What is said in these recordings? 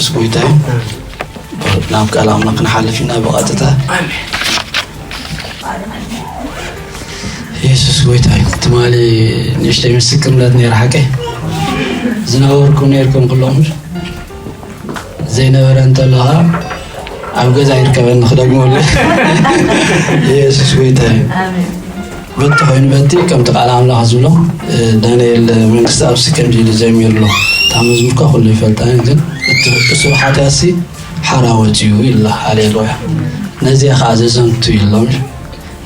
የሱስ ጎይታ እዩ። ናብ ቃል ኣምላኽ ክንሓልፍ ኢና ብቐጥታ። የሱስ ጎይታ እዩ። ትማሊ ንእሽተይ ምስክርነት ነይራ ሓቀይ። ዝነበርኩም ነይርኩም ኩሎም። ዘይነበረ እንተሎ ኸዓ ኣብ ገዛ ይርከበኒ ክደግመሉ። የሱስ ጎይታ እዩ። በቲ ኮይኑ በቲ ከምቲ ቃል ኣምላኽ ዝብሎ፣ እ፣ ዳንኤል መንግስቲ ኣብሲ ከምዚ ኢሉ ዘሚሩ ኣሎ። እታ መዝሙርካ ኩሉ ይፈልጣ፣ ግን እቲ እሱር ሓጢኣትሲ ሓራ ወፂኡ ኢሉ ኣሎ። ሃሌሉያ። ነዚኣ ኸዓ ዘዘንቱ ኢሉ ኣሎ።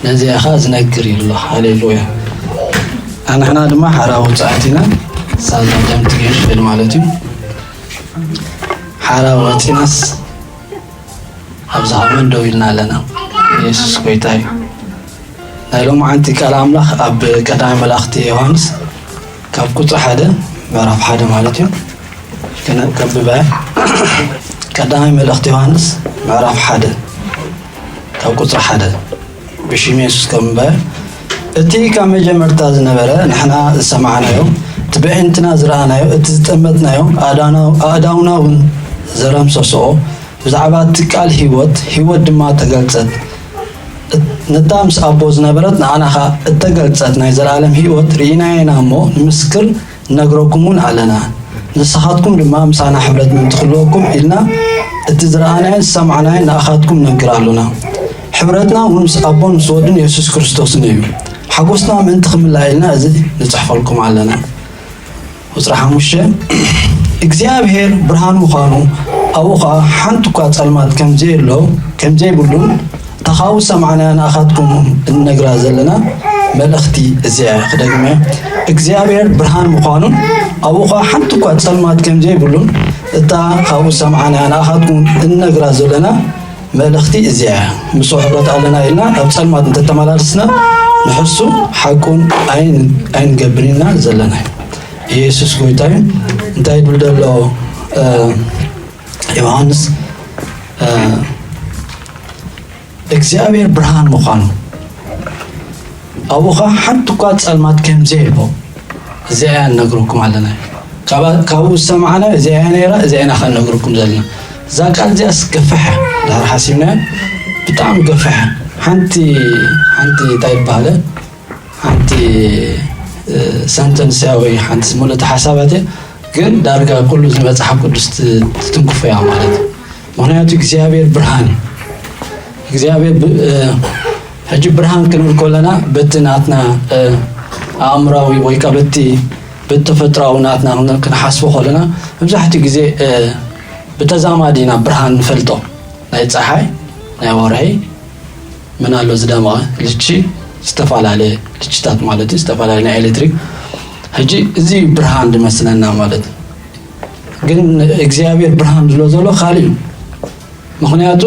ነዚኣ ኸዓ ዝነግር ኢሉ ኣሎ። ሃሌሉያ። ኣንሕና ድማ ሓራ ውፅኣት ኢና። ሳዛ ደም ትገሽ ማለት እዩ። ሓራ ወፂናስ ኣብዛ ሃመን ደው ኢልና ኣለና። የሱስ ጎይታ እዩ። ናይ ሎማዓንቲ ቃል ኣምላኽ ኣብ ቀዳማይ መልእኽቲ ዮሃንስ ካብ ቁጽሪ ሓደ ምዕራፍ ሓደ ማለት እዩ። ክነ-፣ ከንብባ እየ። ቀዳማይ መልእኽቲ ዮሃንስ ምዕራፍ ሓደ ካብ ቁጽሪ ሓደ ብሽም የሱስ ከንብባ እየ። እቲ ካብ መጀመርታ ዝነበረ ንሕና ዝሰማዕናዮ፣ እቲ ብኣዒንትና ዝረኣናዮ፣ እቲ ዝጠመትናዮ፣ ኣእዳና-፣ ኣእዳውና እውን ዘረምሰስኦ፣ ብዛዕባ እቲ ቃል ህይወት፣ ህይወት ድማ ተገልጸት። እት-፣ ነታ ምስ ኣቦ ዝነበረት ንኣና ኸኣ እተገልጸት ናይ ዘለኣለም ህይወት ርኢናያ ኢና እሞ፣ ንምስክር ንነግረኩም እውን ኣለና። ንስኻትኩም ድማ ምሳና ሕብረት ምእንቲ ክህልወኩም ኢልና፣ እቲ ዝረኣናዮን ዝሰማዕናዮን ንኣኻትኩም ንነግር ኣሎና። ሕብረትና እውን ምስ ኣቦን ምስ ወድን የሱስ ክርስቶስን እዩ። ሓጎስና ምእንቲ ክምላእ ኢልና እዚ ንጽሕፈልኩም ኣለና። ቁጽሪ ሓሙሽተ፣ እግዚኣብሔር ብርሃን ምዃኑ፣ ኣብኡ ኸኣ ሓንቲ እኳ ጸልማት ከም ዘየሎ፣ ከም ዘይብሉን፣ እታ ካብኡ ዝሰማዕናያ ንኣኻትኩም እንነግራ ዘለና መልእኽቲ እዚኣ እያ። ክደግማ እየ። እግዚኣብሔር ብርሃን ምዃኑን፣ ኣብኡ ኸኣ ሓንቲ እኳ ጸልማት ከም ዘይብሉን፣ እታ ካብኡ ዝሰማዕናያ ንኣኻትኩም እንነግራ ዘለና መልእኽቲ እዚኣ እያ። ምስኡ ሕብረት ኣለና ኢልና ኣብ ጸልማት እንተተመላልስና፣ ንሕሱ ሓቁን ኣይን-፣ ኣይንገብርን ኢና ዘለና። ኢየሱስ ጎይታ እዩ። እንታይ ይብል ዘሎ፣ እ፣ ዮሃንስ፣ እ፣ እግዚኣብሔር ብርሃን ምዃኑ፣ ኣብኡ ኸዓ ሓንቲ እኳ ጸልማት ከም ዘየሎ፣ እዚኣ እያ ንነግረኩም ኣለና። ካባ-፣ ካብኡ ዝሰማዕና እዚኣ እያ ነይራ፣ እዚኣ ኢና ኸዓ ንነግረኩም ዘለና። እዛ ቃል እዚኣስ ገፍሐ፣ ድሕሪ ሓሲብናዮ፣ ብጣዕሚ ገፍሐ። ሓንቲ፣ ሓንቲ እንታይ ይበሃለ? ሓንቲ፣ እ፣ ሰንተንስ እያ ወይ ሓንቲ ሙሉእ ሓሳባት እያ፣ ግን ዳርጋ ኩሉ እዚ መጽሓፍ ቅዱስ ት-፣ ትትንክፎ እያ ማለት እዩ። ምኽንያቱ እግዚኣብሔር ብርሃን እዩ። እግዚኣብሔር ብ-፣ እ፣ ሕጂ ብርሃን ክንብል ከለና በቲ ናትና፣ እ፣ ኣእምራዊ ወይ ከኣ በቲ፣ በቲ ተፈጥሮኣዊ ናትና ክን-፣ ክንሓስቦ ከለና መብዛሕትኡ ግዜ፣ እ፣ ብተዛማዲ ኢና ብርሃን ንፈልጦ። ናይ ጸሓይ፣ ናይ ወርሒ፣ ምን ኣሎ ዝደመቐ ልቺ፣ ዝተፈላለየ ልችታት ማለት እዩ፣ ዝተፈላለየ ናይ ኤሌክትሪክ። ሕጂ እዚ ብርሃን ዝመስለና ማለት እዩ። ግን እግዚኣብሔር ብርሃን ዝሎ ዘሎ ካልእ እዩ። ምኽንያቱ፣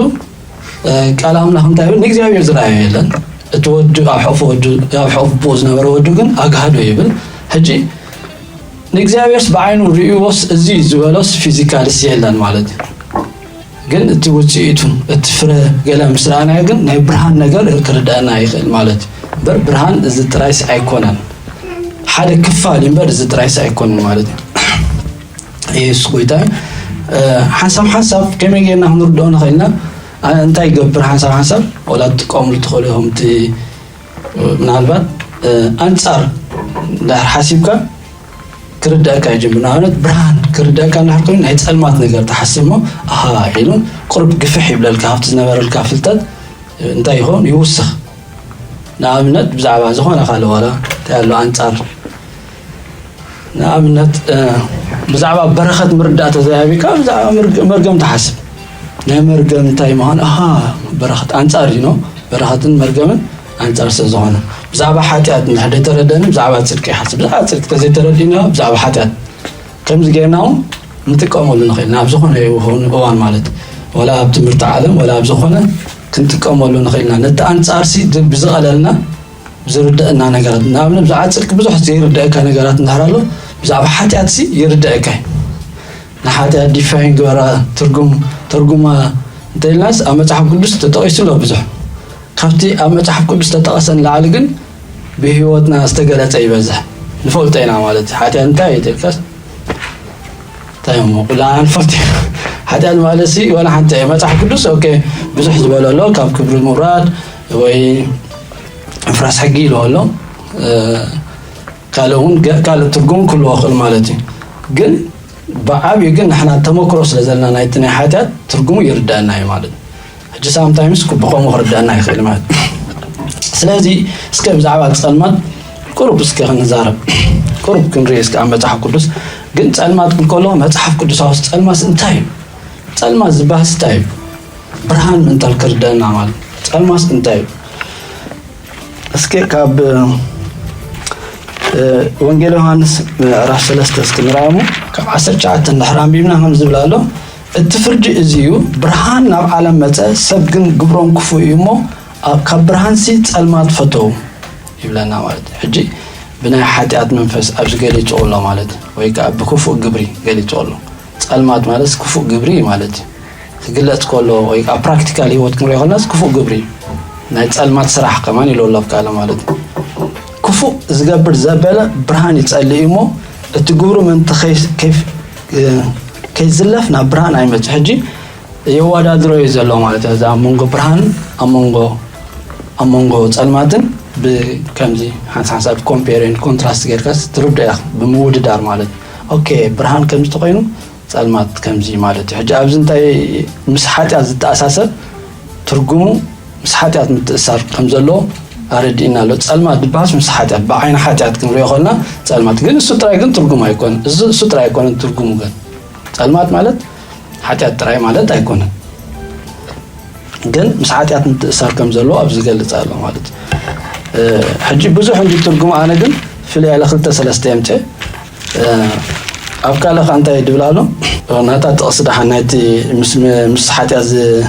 እ፣ ቃል ኣምላኽ እንታይ ይብል? ንእግዚኣብሔር ዝረኣዮ የለን። እቲ ወዱ ኣብ ሕቑፊ ወዱ፣ ኣብ ሕቑፊ ኣቦኡ ዝነበረ ወዱ ግን ኣግሃዶ ይብል። ሕጂ ንእግዚኣብሔርስ ብዓይኑ ርእይዎስ እዚ ዝበሎስ ፊዚካልስ የለን ማለት እዩ። ግን እቲ ውጽኢቱ፣ እቲ ፍረ ገለ ምስ ረኣናዮ ግን ናይ ብርሃን ነገር ክርድኣና ይኽእል ማለት እዩ። እምበር ብርሃን እዚ ጥራይስ ኣይኮነን። ሓደ ክፋል እዩ እምበር እዚ ጥራይስ ኣይኮነን ማለት እዩ። ኢየሱስ ጎይታ እዩ። እ፣ ሓንሳብ ሓንሳብ ከመይ ጌርና ክንርድኦ ንኽእል ኢና? እ፣ እንታይ ይገብር ሓንሳብ ሓንሳብ? ወላ ትጥቀሙሉ ትኽእሉ ኢኹም። እቲ፣ እ፣ ምናልባት፣ እ፣ ኣንጻር እንድሕር ሓሲብካ ክርድኣካ ይጅምር። ንኣብነት ብርሃን ክርድኣካ እንድሕር ኮይኑ ናይ ጸልማት ነገር ትሓስብ እሞ፣ ኣሃ ኢሉ ቁሩብ ግፍሕ ይብለልካ፣ ካብቲ ዝነበረልካ ፍልጠት እንታይ ይኸውን? ይውስኽ። ንኣብነት ብዛዕባ ዝኾነ ካልእ ዋላ እንታይ ኣሎ ኣንጻር፣ ንኣብነት፣ እ፣ ብዛዕባ በረኸት ምርዳእ ተዘይሃቢካ ብዛዕባ መርገ-፣ መርገም ትሓስብ። ናይ መርገም እንታይ ምዃኑ፣ ኣሃ፣ በረኸት ኣንጻር እዩ፣ ኖ? በረኸትን መርገምን ኣንጻር ስለ ዝኾነ። ብዛዕባ ሓጢኣት እንድሕር ዘይተረደእኒ፣ ብዛዕባ ጽድቂ ይሓስብ። ብዛዕባ ጽድቂ ተዘይተረዲእና፣ ብዛዕባ ሓጢኣት። ከምዚ ጌርና እውን ንጥቀመሉ ንኽእል ኢና። ኣብ ዝኾነ ይኹን እዋን ማለት፣ ዋላ ኣብ ትምህርቲ ዓለም፣ ዋላ ኣብ ዝኾነ ክንጥቀመሉ ንኽእል ኢና። ነቲ ኣንጻርሲ ድ-፣ ብዝቐለልና፣ ዝርደአና ነገራት። ንኣብነት፣ ብዛዕባ ጽድቂ ብዙሕ ዘይርደአካ ነገራት እንድሕር ኣሎ፣ ብዛዕባ ሓጢኣትሲ ይርደአካ እዩ። ንሓጢኣት ዲፋይን ግበራ፣ ትርጉም፣ ተርጉማ እንተኢልናስ፣ ኣብ መጽሓፍ ቅዱስ ተጠቒሱ ኣሎ ብዙሕ። ካብቲ ኣብ መጽሓፍ ቅዱስ ተጠቐሰ ንላዕሊ ግን፣ ብህይወትና ዝተገለጸ ይበዝሕ። ንፈልጦ ኢና ማለት እዩ። ሓጢኣት እንታይ እዩ ተልካስ? እንታይ እሞ፣ ኩላና ንፈልጥ ኢና። ሓጢኣት ማለት ሲ ዋላ ሓንቲ እየ። መጽሓፍ ቅዱስ ኦኬ ብዙሕ ዝበሎ ኣሎ፣ ካብ ክብሪ ምውራድ ወይ ምፍራስ ሕጊ ኢልዎ ኣሎ። እ፣ ካልእ እውን ገ-፣ ካልእ ትርጉም ክህልዎ ይኽእል ማለት እዩ። ግን ብዓብዩ ግን ንሕና ተመክሮ ስለ ዘለና ናይቲ ናይ ሓጢኣት ትርጉሙ ይርዳእና እዩ ማለት እዩ። ሕጂ ሳምታይምስ ብኸምኡ ክርዳእና ይኽእል ማለት እዩ። ስለዚ እስከ ብዛዕባ ጸልማት ቁሩብ እስከ ክንዛረብ፣ ቁሩብ ክንርኢ እስከ ኣብ መጽሓፍ ቅዱስ። ግን ጸልማት ክንከሎ መጽሓፍ ቅዱሳውስ ጸልማስ እንታይ እዩ? ጸልማት ዝበሃልስ እንታይ እዩ? ብርሃን ምእንታል ክርዳእና ማለት ጸልማስ እንታይ እዩ? እስከ ካብ፣ እ፣ ወንጌል ዮሃንስ ምዕራፍ ሰለስተ እስኪ ንርኣሞ። ካብ ዓሰርተ ትሽዓተ እንድሕር ኣንቢብና ከም ዝብል ኣሎ፣ "እቲ ፍርዲ እዚ እዩ፣ ብርሃን ናብ ዓለም መጸ፣ ሰብ ግን ግብሮም ክፉእ እዩ እሞ፣ ኣብ፣ ካብ ብርሃንሲ ጸልማት ፈተው" ይብለና ማለት እዩ። ሕጂ ብናይ ሓጢኣት መንፈስ ኣብዚ ገሊጹ ኣሎ ማለት፣ ወይ ከኣ ብክፉእ ግብሪ ገሊጹ ኣሎ። ጸልማት ማለት ክፉእ ግብሪ ማለት እዩ። ክግለጽ ከሎ ወይ ከኣ ፕራክቲካል ህይወት ክንሪኦ ከለናስ ክፉእ ግብሪ እዩ። ናይ ጸልማት ስራሕ ከማን ኢሉ ኣሎ ኣብ ቃለ ማለት እዩ። ክፉእ ዝገብር ዘበለ ብርሃን ይጸልእ እዩ እሞ፣ እቲ ግብሩ ምእንቲ ከይ-፣ ከይ-፣ እ፣ ከይዝለፍ ናብ ብርሃን ኣይመጽእ። ሕጂ የወዳድሮ እዩ ዘሎ ማለት እዩ። እዚ ኣብ መንጎ ብርሃን፣ ኣብ መንጎ፣ ኣብ መንጎ ጸልማትን ብከምዚ ሓንሳብ ሓንሳብ ኮምፔር ኤንድ ኮንትራስት ጌርካስ ትርድኦ ኢኻ፣ ብምውድዳር ማለት እዩ። ኦኬ፣ ብርሃን ከምዚ ተኾይኑ ጸልማት ከምዚ ማለት እዩ። ሕጂ ኣብዚ እንታይ ምስ ሓጢኣት ዝተኣሳሰር ትርጉሙ ምስ ሓጢኣት ምትእሳር ከም ዘለዎ ኣረዲእና ኣሎ። ጸልማት ዝበሃልስ ምስ ሓጢኣት፣ ብዓይኒ ሓጢኣት ክንሪኦ ከለና ጸልማት ግን እሱ ጥራይ ግን ትርጉም ኣይኮነን። እዚ እሱ ጥራይ ኣይኮነን ትርጉሙ ግን። ጸልማት ማለት ሓጢኣት ጥራይ ማለት ኣይኮነን። ግን ምስ ሓጢኣት ምትእሳር ከም ዘለዎ ኣብዚ ይገልጽ ኣሎ ማለት እዩ። እ፣ ሕጂ ብዙሕ እንዲ ትርጉም ኣነ ግን ፍልይ ኢለ ክልተ ሰለስተ የምጽእ። እ፣ ኣብ ካልእ ከኣ እንታይ ድብል ኣሎ? ናታ ጥቕሲ ደሓን ናይቲ ምስ፣ ምስ ሓጢኣት ዝ-፣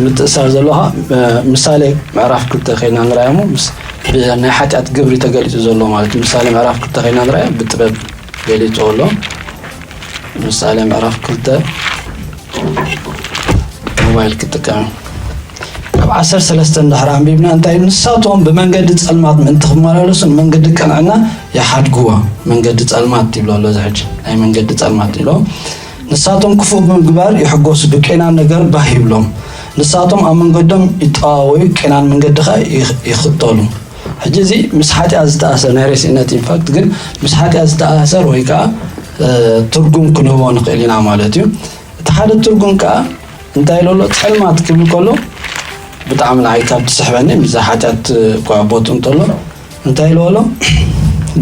ምትእሳር ዘሎ ከኣ፣ እ፣ ምሳሌ ምዕራፍ ክልተ ከይና ንርኣዮ እሞ፣ ምስ፣ ብ-፣ ናይ ሓጢኣት ግብሪ ተገሊጹ ዘሎ ማለት እዩ። ምሳሌ ምዕራፍ ክልተ ከይና ንርኣዮ ብጥበብ ገሊጹ ኣሎ። ምሳሌ ምዕራፍ ክልተ ሞባይል ክጥቀም። ካብ ዓሰርተ ሰለስተ እንድሕር ኣንቢብና እንታይ፣ "ንሳቶም ብመንገዲ ጸልማት ምእንቲ ክመላለሱ ንመንገዲ ቅንዕና ይሓድግዋ።" መንገዲ ጸልማት ይብሎ ኣሎ፣ እዚ ሕጂ ናይ መንገዲ ጸልማት ይብሎ። "ንሳቶም ክፉእ ብምግባር ይሕጎሱ፣ ብቄናን ነገር ባህ ይብሎም። ንሳቶም ኣብ መንገዶም ይጠዋወዩ፣ ቄናን መንገዲ ኸኣ ይኽ-፣ ይኽተሉ።" ሕጂ እዚ ምስ ሓጢኣት ዝተኣሰር ናይ ሬስነት ኢንፋክት፣ ግን ምስ ሓጢኣት ዝተኣሰር ወይ ከኣ፣ እ፣ ትርጉም ክንህቦ ንኽእል ኢና ማለት እዩ። እቲ ሓደ ትርጉም ከኣ እንታይ ኢሉ ኣሎ? ጸልማት ክብል ከሎ ብጣዕሚ ንዓይ ካብ ትስሕበኒ፣ ምስዛ ሓጢኣት እኳ ቦቱ እንተሎ እንታይ ኢሉ ኣሎ?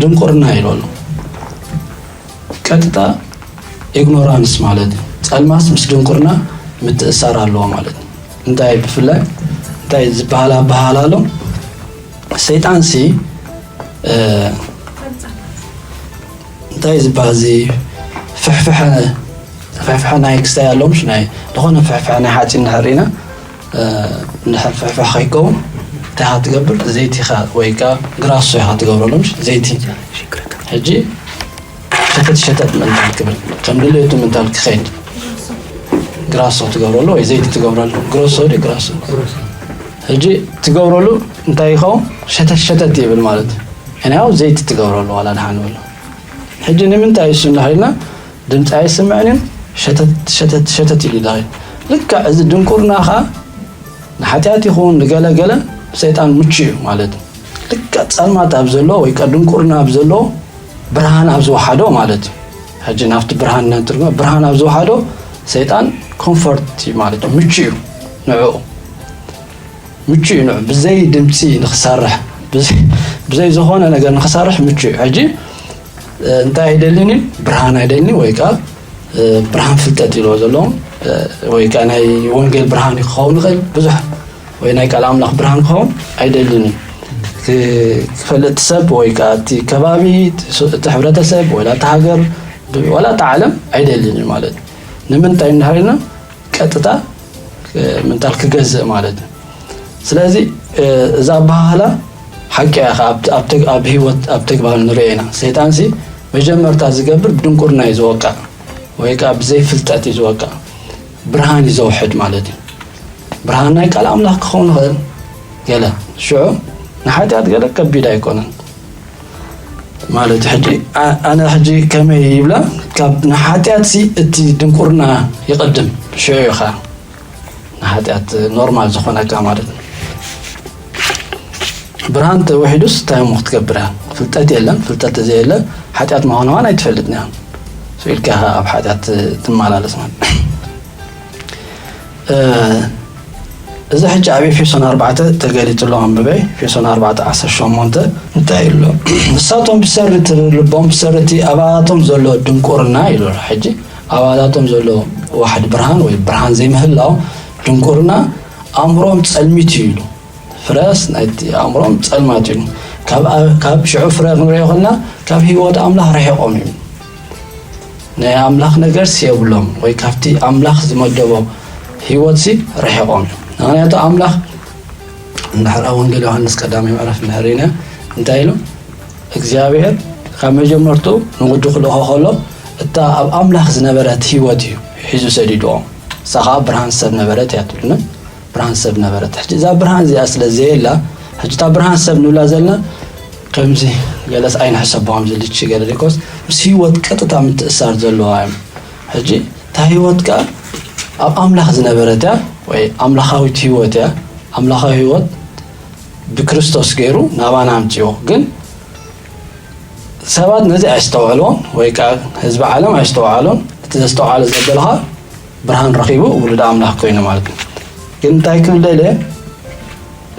ድንቁርና ኢሉ ኣሎ። ቀጥታ ኢግኖራንስ ማለት እዩ። ጸልማት ምስ ድንቁርና ምትእሳር ኣለዎ ማለት እዩ። እንታይ ብፍላይ እንታይ ዝበሃል ኣበሃል ኣሎ? ሰይጣንሲ፣ እ፣ እንታይ ዝበሃል እዚ ፍሕፍሐ፣ ፍሕፍሐ ናይ ክስታይ ኣሎ፣ ምሽ ናይ ዝኾነ ፍሕፍሐ ናይ ሓፂን እንድሕር ርኢና፣ እ፣ እንድሕር ፍሕፍሐ ከይከውን እንታይ ኢኻ ትገብር? ዘይቲ ኢኻ ወይ ከዓ ግራሶ ኢኻ ትገብረሉ፣ ምሽ ዘይቲ። ሕጂ ሸተት ሸተት ምእንታን ክብል፣ ከም ድሌቱ ምእንታን ክኸይድ፣ ግራሶ ትገብረሉ ወይ ዘይቲ ትገብረሉ። ግሮሶ ድዩ ግራሶ? ሕጂ ትገብረሉ እንታይ ይኸውን? ሸተት ሸተት ይብል ማለት እዩ። ሕናያው ዘይቲ ትገብረሉ ዋላ ደሓን ንበሎ። ሕጂ ንምንታይ እሱ እንዳኸድና ድምፂ ኣይስምዕን እዩ፣ ሸተት ሸተት ሸተት ኢሉ ይዳኸድ። ልክዕ እዚ ድንቁርና ኸዓ ንሓጢኣት ይኹን ንገለ ገለ ሰይጣን ምቹ እዩ ማለት እዩ። ልክዕ ጸልማት ኣብ ዘሎ ወይ ከ ድንቁርና ኣብ ዘሎ ብርሃን ኣብ ዝወሓዶ ማለት እዩ። ሕጂ ናብቲ ብርሃን ነንትርጎ ብርሃን ኣብ ዝወሓዶ ሰይጣን ኮምፎርት እዩ ማለት እዩ። ምቹ እዩ ንዕኡ። ምቹ እዩ ንዕኡ። ብዘይ ድምፂ ንኽሰርሕ፣ ብዘይ፣ ብዘይ ዝኾነ ነገር ንኽሰርሕ ምቹ እዩ። ሕጂ፣ እ፣ እንታይ ኣይደልን እዩ? ብርሃን ኣይደልን ወይ ከኣ፣ እ፣ ብርሃን ፍልጠት ኢልዎ ዘለዎም፣ እ፣ ወይ ከኣ ናይ ወንጌል ብርሃን ክኸውን ይኽእል ብዙሕ፣ ወይ ናይ ቃል ኣምላኽ ብርሃን ክኸውን ኣይደልን እዩ። ክ-፣ ክፈልጥ ሰብ ወይ ከኣ እቲ ከባቢ፣ እቲ ስ-፣ እቲ ሕብረተሰብ፣ ወላ እቲ ሃገር፣ ብ-፣ ወላ እቲ ዓለም ኣይደልን እዩ ማለት እዩ። ንምንታይ እንድሕር ኢልና ቀጥታ፣ እ፣ ምንታል ክገዝእ ማለት እዩ። ስለዚ፣ እ፣ እዛ ኣበሃህላ ሓቂ እያ፣ ኣብ፣ ኣብ ተግ-፣ ኣብ ህይወት፣ ኣብ ተግባር ንሪኦ ኢና። ሰይጣንሲ መጀመርታ ዝገብር ብድንቁርና እዩ ዝወቅዕ፣ ወይ ከኣ ብዘይፍልጠት እዩ ዝወቅዕ። ብርሃን እዩ ዘውሕድ ማለት እዩ። ብርሃን ናይ ቃል ኣምላኽ ክኸውን ይኽእል ገለ። ሽዑ ንሓጢኣት ገለ ከቢድ ኣይኮነን ማለት እዩ። ሕጂ ኣ-፣ ኣነ ሕጂ ከመይ ይብላ፣ ካብ ንሓጢኣት ሲ እቲ ድንቁርና ይቐድም። ሽዑ ኢኻ ንሓጢኣት ኖርማል ዝኾነካ ማለት ነው። ብርሃን ተወሒዱስ እንታይ እሞ ክትገብር እያ? ፍልጠት የለን። ፍልጠት ተዘየለ ሓጢኣት ምዃኑ ኸዓ ኣይትፈልጥን እያ። ስኢልካ ኢኻ ኣብ ሓጢኣት ትመላለስ ማለት። እዚ ሕጂ ኣብ ኤፌሶን ኣርባዕተ ተገሊጹ ኣሎ። ኣንብበይ። ኤፌሶን ኣርባዕተ ዓሰርተ ሸሞንተ እንታይ ኣሎ? ንሳቶም ብሰሪ እቲ ልቦም፣ ብሰሪ እቲ ኣባላቶም ዘሎ ድንቁርና ኢሉ። ሕጂ ኣባላቶም ዘሎ ዋሕድ ብርሃን ወይ ብርሃን ዘይምህላው ድንቁርና ኣእምሮም ጸልሚቱ ኢሉ። ፍረስ ናይቲ ኣእምሮም ጸልማት እዩ። ካብ፣ ካብ ሽዑ ፍረ ክንሪኦ ከለና ካብ ህይወት ኣምላኽ ርሒቖም እዮም። ናይ ኣምላኽ ነገርስ የብሎም ወይ ካብቲ ኣምላኽ ዝመደቦ ህይወትሲ ርሒቖም እዮም። ምኽንያቱ ኣምላኽ እንድሕር ኣብ ወንጌል ዮሃንስ ቀዳማይ ምዕራፍ እንድሕር ኢና እንታይ ኢሉ? እግዚኣብሔር ካብ መጀመርቱ ንወዱ ክልእኾ ከሎ እታ ኣብ ኣምላኽ ዝነበረት ህይወት እዩ ሒዙ ሰዲድዎም። እሳ ኸዓ ብርሃን ሰብ ነበረት እያ ትብልና። ብርሃን ሰብ ነበረት። ሕጂ እዛ ብርሃን እዚኣ ስለ ዘየላ፣ ሕጂ እታ ብርሃን ሰብ ንብላ ዘለና ከምዚ ገለስ ኣይንሕሰቦም ዝልቺ ገለ ደይኮስ ምስ ህይወት ቀጥታ ምትእሳር ዘለዋ እዮም። ሕጂ እታ ህይወት ከኣ ኣብ ኣምላኽ ዝነበረት እያ ወይ ኣምላኻዊት ህይወት እያ። ኣምላኻዊ ህይወት ብክርስቶስ ገይሩ ናባና ኣምጺዎ። ግን ሰባት ነዚ ኣይስተውዕልዎን ወይ ከኣ ህዝቢ ዓለም ኣይስተውዓሎን። እቲ ዘስተውዓለ ዘበልኻ ብርሃን ረኺቡ ውሉድ ኣምላኽ ኮይኑ ማለት እዩ። ግን እንታይ ክብል ደልየ?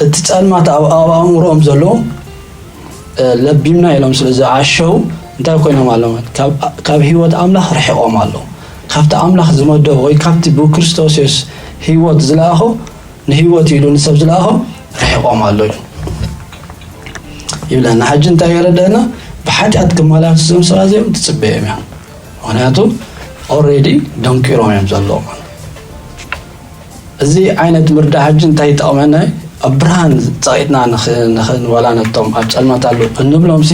እቲ ጸልማት ኣብ፣ ኣብ ኣእምሮኦም ዘሎ፣ እ፣ ለቢምና ኢሎም ስለ ዝዓሸው እንታይ ኮይኖም ኣለዉ? ካብ፣ ካብ ህይወት ኣምላኽ ርሒቖም ኣለዉ። ካብቲ ኣምላኽ ዝመደቦ ወይ ካብቲ ብክርስቶስ የሱስ ህይወት ዝለኣኾ፣ ንህይወት ኢሉ ንሰብ ዝለኣኾ ርሒቖም ኣለዉ ይብለና። ሕጂ እንታይ የረድአና? ብሓጢኣት ክመላለሱ እዞም ሰባት እዚኦም ትጽበዮም እያ። ምኽንያቱ ኦልሬዲ ደንቂሮም እዮም ዘለዉ። እዚ ዓይነት ምርዳእ ሕጂ እንታይ ይጠቕመና? ኣብ ብርሃን ጸቒጥና ንኽ-፣ ንኽን-፣ ዋላ ነቶም ኣብ ጸልማት ኣለዉ እንብሎምሲ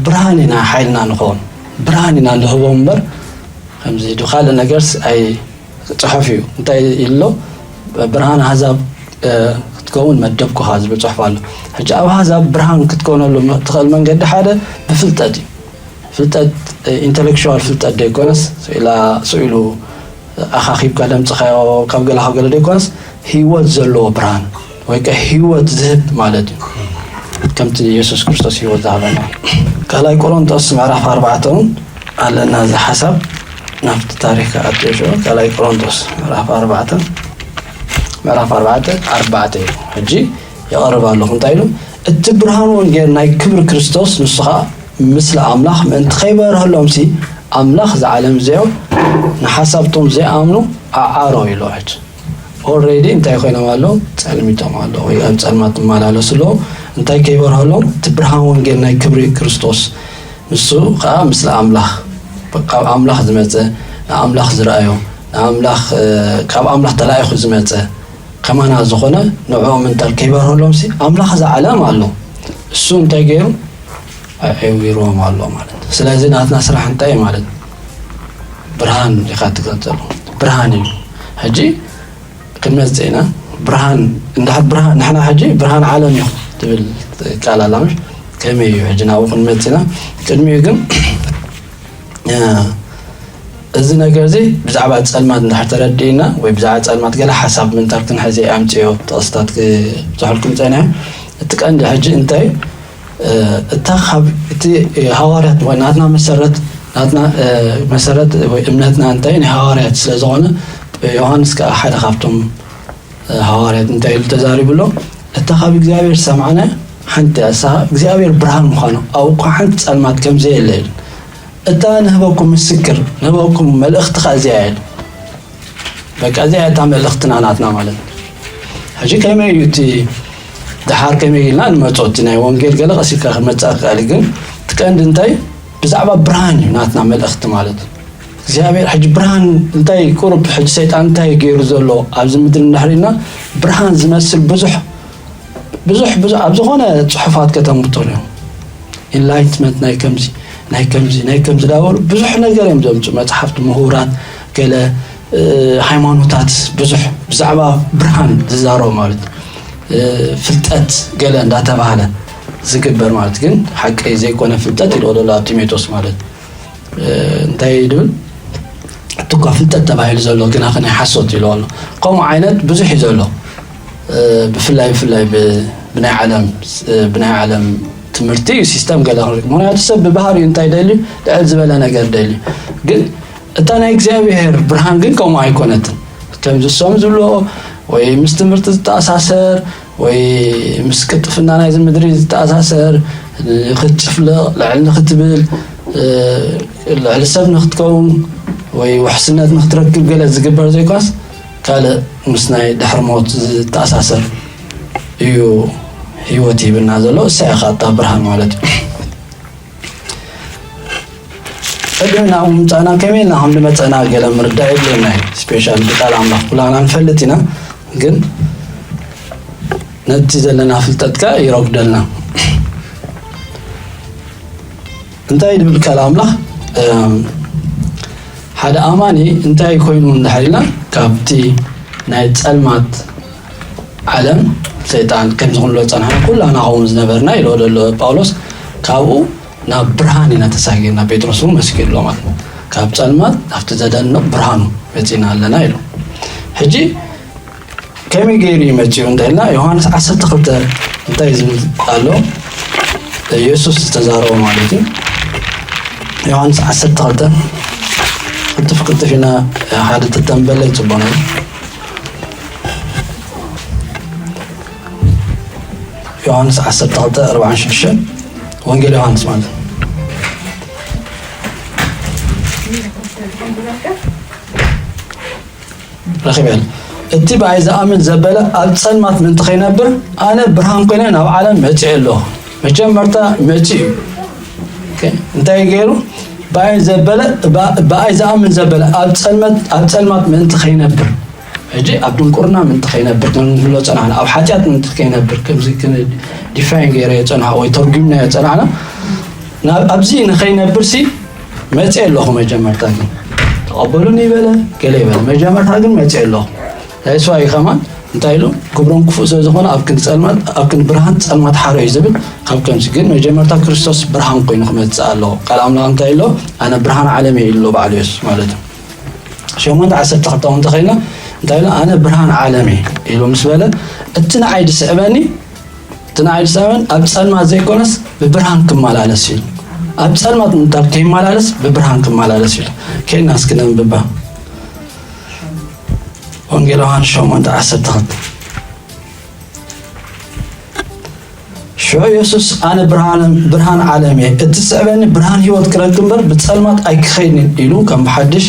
ብርሃን ኢና ሓይልና ንኸውን። ብርሃን ኢና ንህቦም እምበር ከምዚ ዶ ካልእ ነገርስ ኣይ-፣ ጽሑፍ እዩ። እንታይ ኢሉ ኣሎ? ብርሃን ኣህዛብ፣ እ፣ ክትከውን መደብኩኻ ዝብል ጽሑፍ ኣሎ። ሕጂ ኣብ ኣህዛብ ብርሃን ክትከውነሉ ትኽእል መንገዲ ሓደ ብፍልጠት እዩ። ፍልጠት፣ እ፣ ኢንተሌክቹዋል ፍልጠት ደይኮነስ፣ ስኢላ-፣ ስኢሉ ኣኻኺብካ ደምጽኻዮ ካብ ገለ ካብ ገለ ደይኮነስ፣ ህይወት ዘለዎ ብርሃን ወይ ከ ህይወት ዝህብ ማለት እዩ። ከምቲ የሱስ ክርስቶስ ህይወት ዝሃበና። ካልኣይ ቆሮንቶስ ምዕራፍ ኣርባዕተ እውን ኣለና እዚ ሓሳብ ናብቲ ታሪኽ ክኣቱ ሽዑ። ካልኣይ ቆሮንቶስ ምዕራፍ ኣርባዕተ፣ ምዕራፍ ኣርባዕተ ኣርባዕተ እዩ። ሕጂ የቐርብ ኣለኹ። እንታይ ኢሉ? እቲ ብርሃን ወንጌል ናይ ክብሪ ክርስቶስ ንሱ ኸኣ ምስሊ ኣምላኽ ምእንቲ ኸይበርሀሎምሲ ኣምላኽ እዚ ዓለም እዚኦ ንሓሳብቶም ዘይኣምኑ ኣዓሮ ኢሉ። ሕጂ ኦልሬዲ እንታይ ኮይኖም ኣለዉ? ጸልሚቶም ኣለዉ ወይ ኣብ ጸልማት ይመላለሱ ኣለዉ። እንታይ ከይበርሀሎም? እቲ ብርሃን ወንጌል ናይ ክብሪ ክርስቶስ ንሱ ኸኣ ምስሊ ኣምላኽ፣ ካብ ኣምላኽ ዝመጸ፣ ንኣምላኽ ዝረኣዮ፣ ንኣምላኽ፣ እ፣ ካብ ኣምላኽ ተላኢኹ ዝመጸ ከማና ዝኾነ ንዕኦም እንተ ከይበርሀሎምሲ ኣምላኽ እዛ ዓለም ኣሎ። እሱ እንታይ ገይሩ? ኣዕዊርዎም ኣሎ ማለት እዩ። ስለዚ ናትና ስራሕ እንታይ እዩ ማለት እዩ? ብርሃን ኢኻ ትገልጸሉ። ብርሃን እዩ። ሕጂ ክንመጽእ ኢና። ብርሃን፣ እንድሕር ብርሃን፣ ንሕና ሕጂ ብርሃን ዓለም ኢኹም ትብል ቃል ኣላ ምሽ? ከመይ እዩ ሕጂ ናብኡ ክንመጽእ ኢና? ቅድሚኡ ግን፣ እ፣ እዚ ነገር እዚ ብዛዕባ ጸልማት እንድሕር ተረዲእና ወይ ብዛዕባ ጸልማት ገለ ሓሳብ ምንታል ክንሕዚ ኣምጽዮ ጥቕስታት ክብዝሐልኩም ጸኒሐ። እቲ ቀንዲ ሕጂ እንታይ፣ እ፣ እታ ካብ እቲ ሃዋርያት ወይ ናትና መሰረት፣ ናትና፣ እ፣ መሰረት ወይ እምነትና እንታይ ናይ ሃዋርያት ስለ ዝኾነ፣ ዮሃንስ ከኣ ሓደ ካብቶም፣ እ፣ ሃዋርያት እንታይ ኢሉ ተዛሪቡ ኣሎ? እታ ካብ እግዚኣብሔር ዝሰማዕና ሓንቲ እያ፣ ንሳ እግዚኣብሔር ብርሃን ምዃኑ፣ ኣብኡ እኳ ሓንቲ ጸልማት ከም ዘየለ ኢሉ። እታ ንህበኩም ምስክር፣ ንህበኩም መልእኽቲ ከኣ እዚኣ ኢሉ። በቃ እዚኣ እታ መልእኽትና ናትና ማለት እዩ። ሕጂ ከመይ እዩ እቲ ደሓር ከመይ ኢልና ንመጾ እቲ ናይ ወንጌል ገለ ቀስ ኢልካ ክመጽእ ክኽእል እዩ፣ ግን እቲ ቀንዲ እንታይ ብዛዕባ ብርሃን እዩ ናትና መልእኽቲ ማለት እዩ። እግዚኣብሔር ሕጂ ብርሃን እንታይ ቁሩብ ሕጂ ሰይጣን እንታይ ገይሩ ዘሎ ኣብዚ ምድሪ እንድሕር ኢልና ብርሃን ዝመስል ብዙሕ ብዙሕ ብዙሕ ኣብ ዝኾነ ጽሑፋት ከተንብጡ እዮም። ኢንላይትመንት ናይ ከምዚ ናይ ከምዚ ናይ ከምዚ ዳበሉ ብዙሕ ነገር እዮም ዘምፁ። መጽሓፍቲ ምሁራት ገለ፣ እ፣ ሃይማኖታት ብዙሕ ብዛዕባ ብርሃን ዝዛረቡ ማለት፣ እ፣ ፍልጠት ገለ እንዳተባሃለ ዝግበር ማለት ግን ሓቂ ዘይኮነ ፍልጠት ይልኦ ዘሎ ኣብ ጢሞቴዎስ ማለት። እንታይ ድብል? እቲ እኳ ፍልጠት ተባሂሉ ዘሎ ግና ከ ናይ ሓሶት ኢሉ ኣሎ። ከምኡ ዓይነት ብዙሕ እዩ ዘሎ። ብፍላይ ብፍላይ ብናይ ዓለም ብናይ ዓለም ትምህርቲ እዩ ሲስተም ገለ ክንርኢ። ምክንያቱ ሰብ ብባህሪኡ እንታይ ደልዩ? ልዕል ዝበለ ነገር ደልዩ። ግን እታ ናይ እግዚኣብሔር ብርሃን ግን ከምኡ ኣይኮነትን። ከምዚ እሶም ዝብሎ ወይ ምስ ትምህርቲ ዝተኣሳሰር ወይ ምስ ቅልጥፍና ናይዚ ምድሪ ዝተኣሳሰር፣ ንክትጭፍልቕ፣ ልዕል ንክትብል፣ ልዕሊ ሰብ ንክትከውን ወይ ውሕስነት ንክትረክብ ገለ ዝግበር ዘይኮነስ፣ ካልእ ምስ ናይ ድሕሪ ሞት ዝተኣሳሰር እዩ ህይወት ይህብና ዘሎ። እሳ ኢኻ እታ ብርሃን ማለት እዩ። ቅድሚ ናብኡ ምምጻእና ከመይ ኢልና ከም ዝመጸና ገለ ምርዳእ የድልየና እዩ። ስፔሻል ብቃል ኣምላኽ ኩላና ንፈልጥ ኢና፣ ግን ነቲ ዘለና ፍልጠት ከ ይረጉደልና። እንታይ ድብል ቃል ኣምላኽ? ሓደ ኣማኒ እንታይ ኮይኑ እንድሕር ኢልና፣ ካብቲ ናይ ጸልማት ዓለም ሰይጣን ከምዚ ክንብሎ ዝጸናሕና ኩላና ከምኡ ዝነበርና ኢልዎ ዘሎ ጳውሎስ፣ ካብኡ ናብ ብርሃን ኢና ተሳጊርና። ጴጥሮስ እውን መስኪሩ ኣሎ ማለት ነው። ካብ ጸልማት ናብቲ ዘደንቕ ብርሃኑ መጺና ኣለና ኢሉ። ሕጂ ከመይ ገይሩ እዩ መጺኡ እንተልና፣ ዮሃንስ ዓሰርተ ክልተ እንታይ ዝብል ኣሎ? ኢየሱስ ዝተዛረቦ ማለት እዩ። ዮሃንስ ዓሰርተ ክልተ፣ ቅልጥፍ ቅልጥፍ ኢና ሓደ ተተንበለ ጽቡቕ ነው። ዮሃንስ ዓሰርተ ክልተ ኣርባዓን ሽዱሽተን፣ ወንጌል ዮሃንስ ማለት ነው። ረኺበ። እቲ ብኣይ ዝኣምን ዘበለ ኣብ ጸልማት ምእንቲ ከይነብር፣ ኣነ ብርሃን ኮይነ ናብ ዓለም መጺኤ ኣለኹ። መጀመርታ መጺኡ እዩ። ኦኬ፣ እንታይ ገይሩ? ብኣይ ዘበለ፣ ብኣ-፣ ብኣይ ዝኣምን ዘበለ ኣብ ጸልመት-፣ ኣብ ጸልማት ምእንቲ ከይነብር። ሕጂ ኣብ ድንቁርና ምእንቲ ከይነብር፣ ከም ንብሎ ጸናሕና፣ ኣብ ሓጢኣት ምእንቲ ከይነብር፣ ከምዚ ክን-፣ ዲፋይን ገይረ የጸናሕና ወይ ተርጉምና የጸናሕና። ናብ ኣብዚ ንኸይነብር ሲ መጽእ ኣለኹ። መጀመርታ ግን ተቐበሉኒ ይበለ፣ ገለ ይበለ። መጀመርታ ግን መጽእ ኣለኹ። ዛይስዋ እዩ ከማን እንታይ ኢሉ? ግብሮም ክፉእ ስለ ዝኾነ ኣብ ክንዲ ጸልማት፣ ኣብ ክንዲ ብርሃን ጸልማት ሓሮ እዩ ዝብል። ካብ ከምዚ ግን መጀመርታ ክርስቶስ ብርሃን ኮይኑ ክመጽእ ኣለዎ። ቃል ኣምላኽ እንታይ ኢሎ? ኣነ ብርሃን ዓለም እየ ኢሉ ባዕሉ የሱስ ማለት እዩ። ሸሞንተ ዓሰርተ ክልተ እውን ተኸይልና እንታይ ኢሎ? ኣነ ብርሃን ዓለም እየ ኢሉ ምስ በለ፣ እቲ ንዓይ ዝስዕበኒ፣ እቲ ንዓይ ዝስዕበኒ ኣብ ጸልማት ዘይኮነስ ብብርሃን ክመላለስ እዩ። ኣብ ጸልማት ምንታል ከይመላለስ ብብርሃን ክመላለስ እዩ። ከይና እስኪ ነንብባ። ወንጌል ዮሃንስ ሸሞንተ ዓሰርተ ክልተ። ሽዑ የሱስ፣ ኣነ ብርሃን፣ ብርሃን ዓለም እየ፣ እቲ ዝስዕበኒ ብርሃን ህይወት ክረክብ እምበር ብጸልማት ኣይክኸይድን ኢሉ ከም ብሓድሽ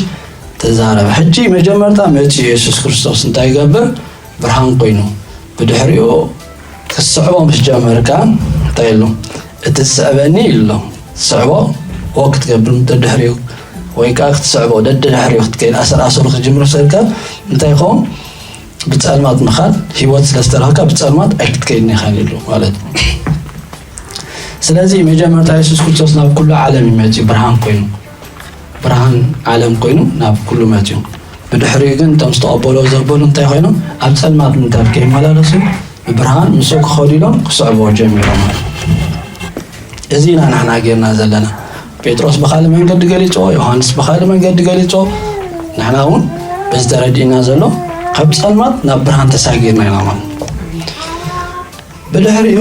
ተዛረበ። ሕጂ መጀመርታ መጺኡ የሱስ ክርስቶስ እንታይ ይገብር? ብርሃን ኮይኑ። ብድሕሪኡ ክትስዕቦ ምስ ጀመርካ እንታይ ኢሉ? እቲ ዝስዕበኒ ኢሉ ኣሎ። ትስዕቦ ወክ ክትገብር ደድሕሪኡ ወይ ከዓ ክትስዕቦ ደድሕሪኡ ክትከይድ ኣሰር ኣሰሩ ክትጅምር ሰልካ እንታይ ይኸውን? ብጸልማት ምኻድ ህይወት ስለ ዝተረኽካ ብጸልማት ኣይክትከይድን ኢኻ ኢሉ ማለት እዩ። ስለዚ መጀመርታ የሱስ ክርስቶስ ናብ ኩሉ ዓለም እዩ መጺኡ ብርሃን ኮይኑ፣ ብርሃን ዓለም ኮይኑ ናብ ኩሉ መጺኡ። ብድሕሪኡ ግን እቶም ዝተቐበሎ ዘበሉ እንታይ ኮይኖም? ኣብ ጸልማት ምንታል ከይመላለሱ ብብርሃን ምስኡ ክኸዱ ኢሎም ክስዕብዎ ጀሚሮም ማለት እዩ። እዚ ኢና ንሕና ጌርና ዘለና። ጴጥሮስ ብኻልእ መንገዲ ገሊጾ፣ ዮሃንስ ብኻልእ መንገዲ ገሊጾ፣ ንሕና እውን በዚ ተረዲእና ዘሎ ካብ ጸልማት ናብ ብርሃን ተሳጊርና ኢና ማለት። ብድሕሪኡ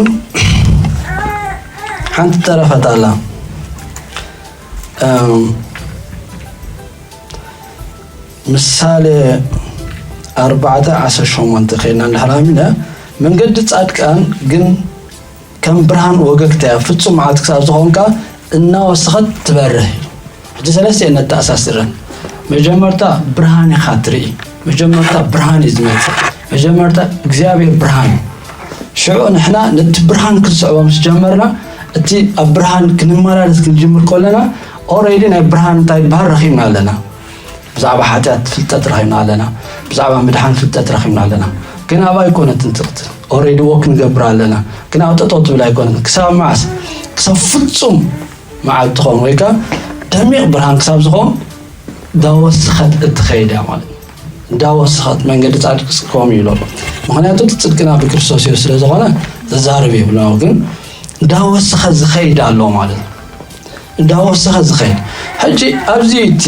ሓንቲ ተረፈት ኣላ። እም፣ ምሳሌ ኣርባዕተ ዓሰርተ ሸሞንተ ከይድና እንድሕር ኣሚና፣ መንገዲ ጻድቃን ግን ከም ብርሃን ወገግታ እያ፣ ፍጹም መዓልቲ ክሳብ ዝኾንካ እናወሰኸት ትበርህ። ሕጂ ሰለስቲኤን ነተኣሳስረን። መጀመርታ ብርሃን ኢኻ ትርኢ። መጀመርታ ብርሃን እዩ ዝመጽእ። መጀመርታ እግዚኣብሔር ብርሃን እዩ። ሽዑ ንሕና ነቲ ብርሃን ክንስዕቦ ምስ ጀመርና፣ እቲ ኣብ ብርሃን ክንመላለስ ክንጅምር ከለና፣ ኦሬዲ ናይ ብርሃን እንታይ ዝበሃል ረኺብና ኣለና። ብዛዕባ ሓጢኣት ፍልጠት ረኺብና ኣለና። ብዛዕባ ምድሓን ፍልጠት ረኺብና ኣለና። ግን ኣብኣ ኣይኮነትን ትቕጽል። ኦሬዲ ወክ ንገብር ኣለና። ግን ኣብ ጠጠው ትብል ኣይኮነትን። ክሳብ መዓስ? ክሳብ ፍጹም መዓልቲ ትኸውን ወይ ከኣ ደሚቕ ብርሃን ክሳብ ዝኸውን እንዳወሰኸት እትኸይድ እያ ማለት እዩ። እንዳወሰኸት መንገዲ ጻድቅ ከምኡ እዩ ኢሉ ኣሎ። ምኽንያቱ እቲ ጽድቅና ብክርስቶስ እዩ ስለ ዝኾነ ዘዛርብ የብልና፣ ግን እንዳወሰኸ ዝኸይድ ኣሎ ማለት እዩ። እንዳወሰኸ ዝኸይድ። ሕጂ ኣብዚ እቲ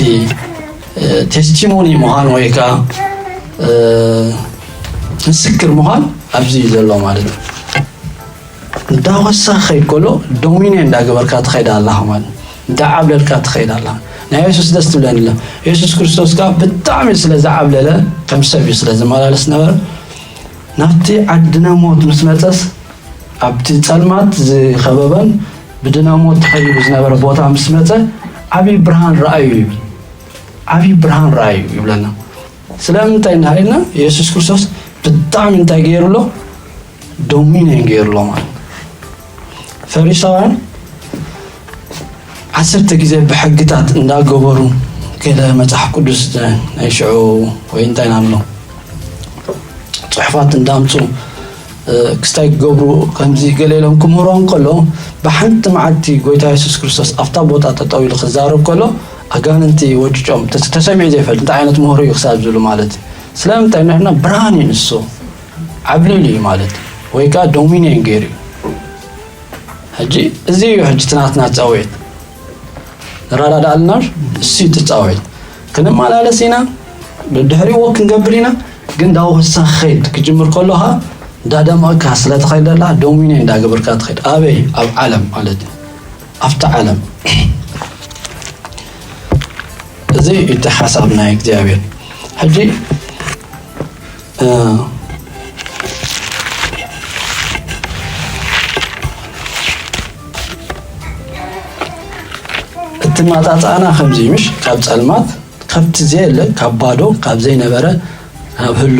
ቴስቲሞኒ ምዃን ወይ ከዓ ምስክር ምዃን ኣብዚ እዩ ዘሎ ማለት እዩ። እንዳወሰኸ ከይድ ከሎ ዶሚኔ እንዳገበርካ ትኸይድ ኣለኻ ማለት እዩ። እንዳዓብለልካ ትኸይድ ኣለኻ። ናይ የሱስ ደስ ትብለኒ ኣሎ። የሱስ ክርስቶስ ከዓ ብጣዕሚ ስለ ዝዓብለለ ከም ሰብ እዩ ስለ ዝመላለስ ነበረ። ናብቲ ዓድነ ሞት ምስ መፀስ ኣብቲ ፀልማት ዝኸበበን ብድነ ሞት ተኸቢቡ ዝነበረ ቦታ ምስ መፀ ዓብዪ ብርሃን ረኣዩ ይብል። ዓብዪ ብርሃን ረኣዩ ይብለና። ስለምንታይ እንዳሃልና የሱስ ክርስቶስ ብጣዕሚ እንታይ ገይሩ ኣሎ? ዶሚኔን ገይሩ ኣሎ ማለት። ፈሪሳውያን ዓሰርተ ግዜ ብሕግታት እንዳገበሩ ገለ መጽሓፍ ቅዱስ ናይ ሽዑ ወይ እንታይ ናብሎ ጽሑፋት እንዳምፁ ክስታይ ክገብሩ ከምዚ ገለ ኢሎም ክምህሮም ከሎ ብሓንቲ መዓልቲ ጎይታ የሱስ ክርስቶስ ኣብታ ቦታ ጠጠው ኢሉ ክዛረብ ከሎ ኣጋንንቲ ወጭጮም ተሰሚዑ ዘይፈልጥ እንታይ ዓይነት ምህሮ እዩ ክሳብ ዝብሉ ማለት እዩ። ስለምንታይ ንሕና ብርሃን እዩ ንሱ ዓብሊሉ እዩ ማለት ወይ ከዓ ዶሚኔን ገይሩ እዩ። ሕጂ እዚ እዩ ሕጂ ትናትና ፃውዒት ንረዳዳኣልና እሱ እዩ ትፃውዒት ክንመላለስ ኢና። ድሕሪዎ ክንገብር ኢና። ግን ዳውሳ ኸይድ ክጅምር ከሎኻ እንዳደመቕካ ስለትኸይድ ደላ ዶሚኔ እንዳገበርካ ትኸይድ ኣበይ ኣብ ዓለም ማለት እዩ። ኣብቲ ዓለም እዚ እቲ ሓሳብ ናይ እግዚኣብሔር ሕጂ እቲ ማጣጣና ከምዚ ምሽ ካብ ጸልማት ካብቲ ዘየለ ካብ ባዶ ካብ ዘይነበረ ናብ ህሉ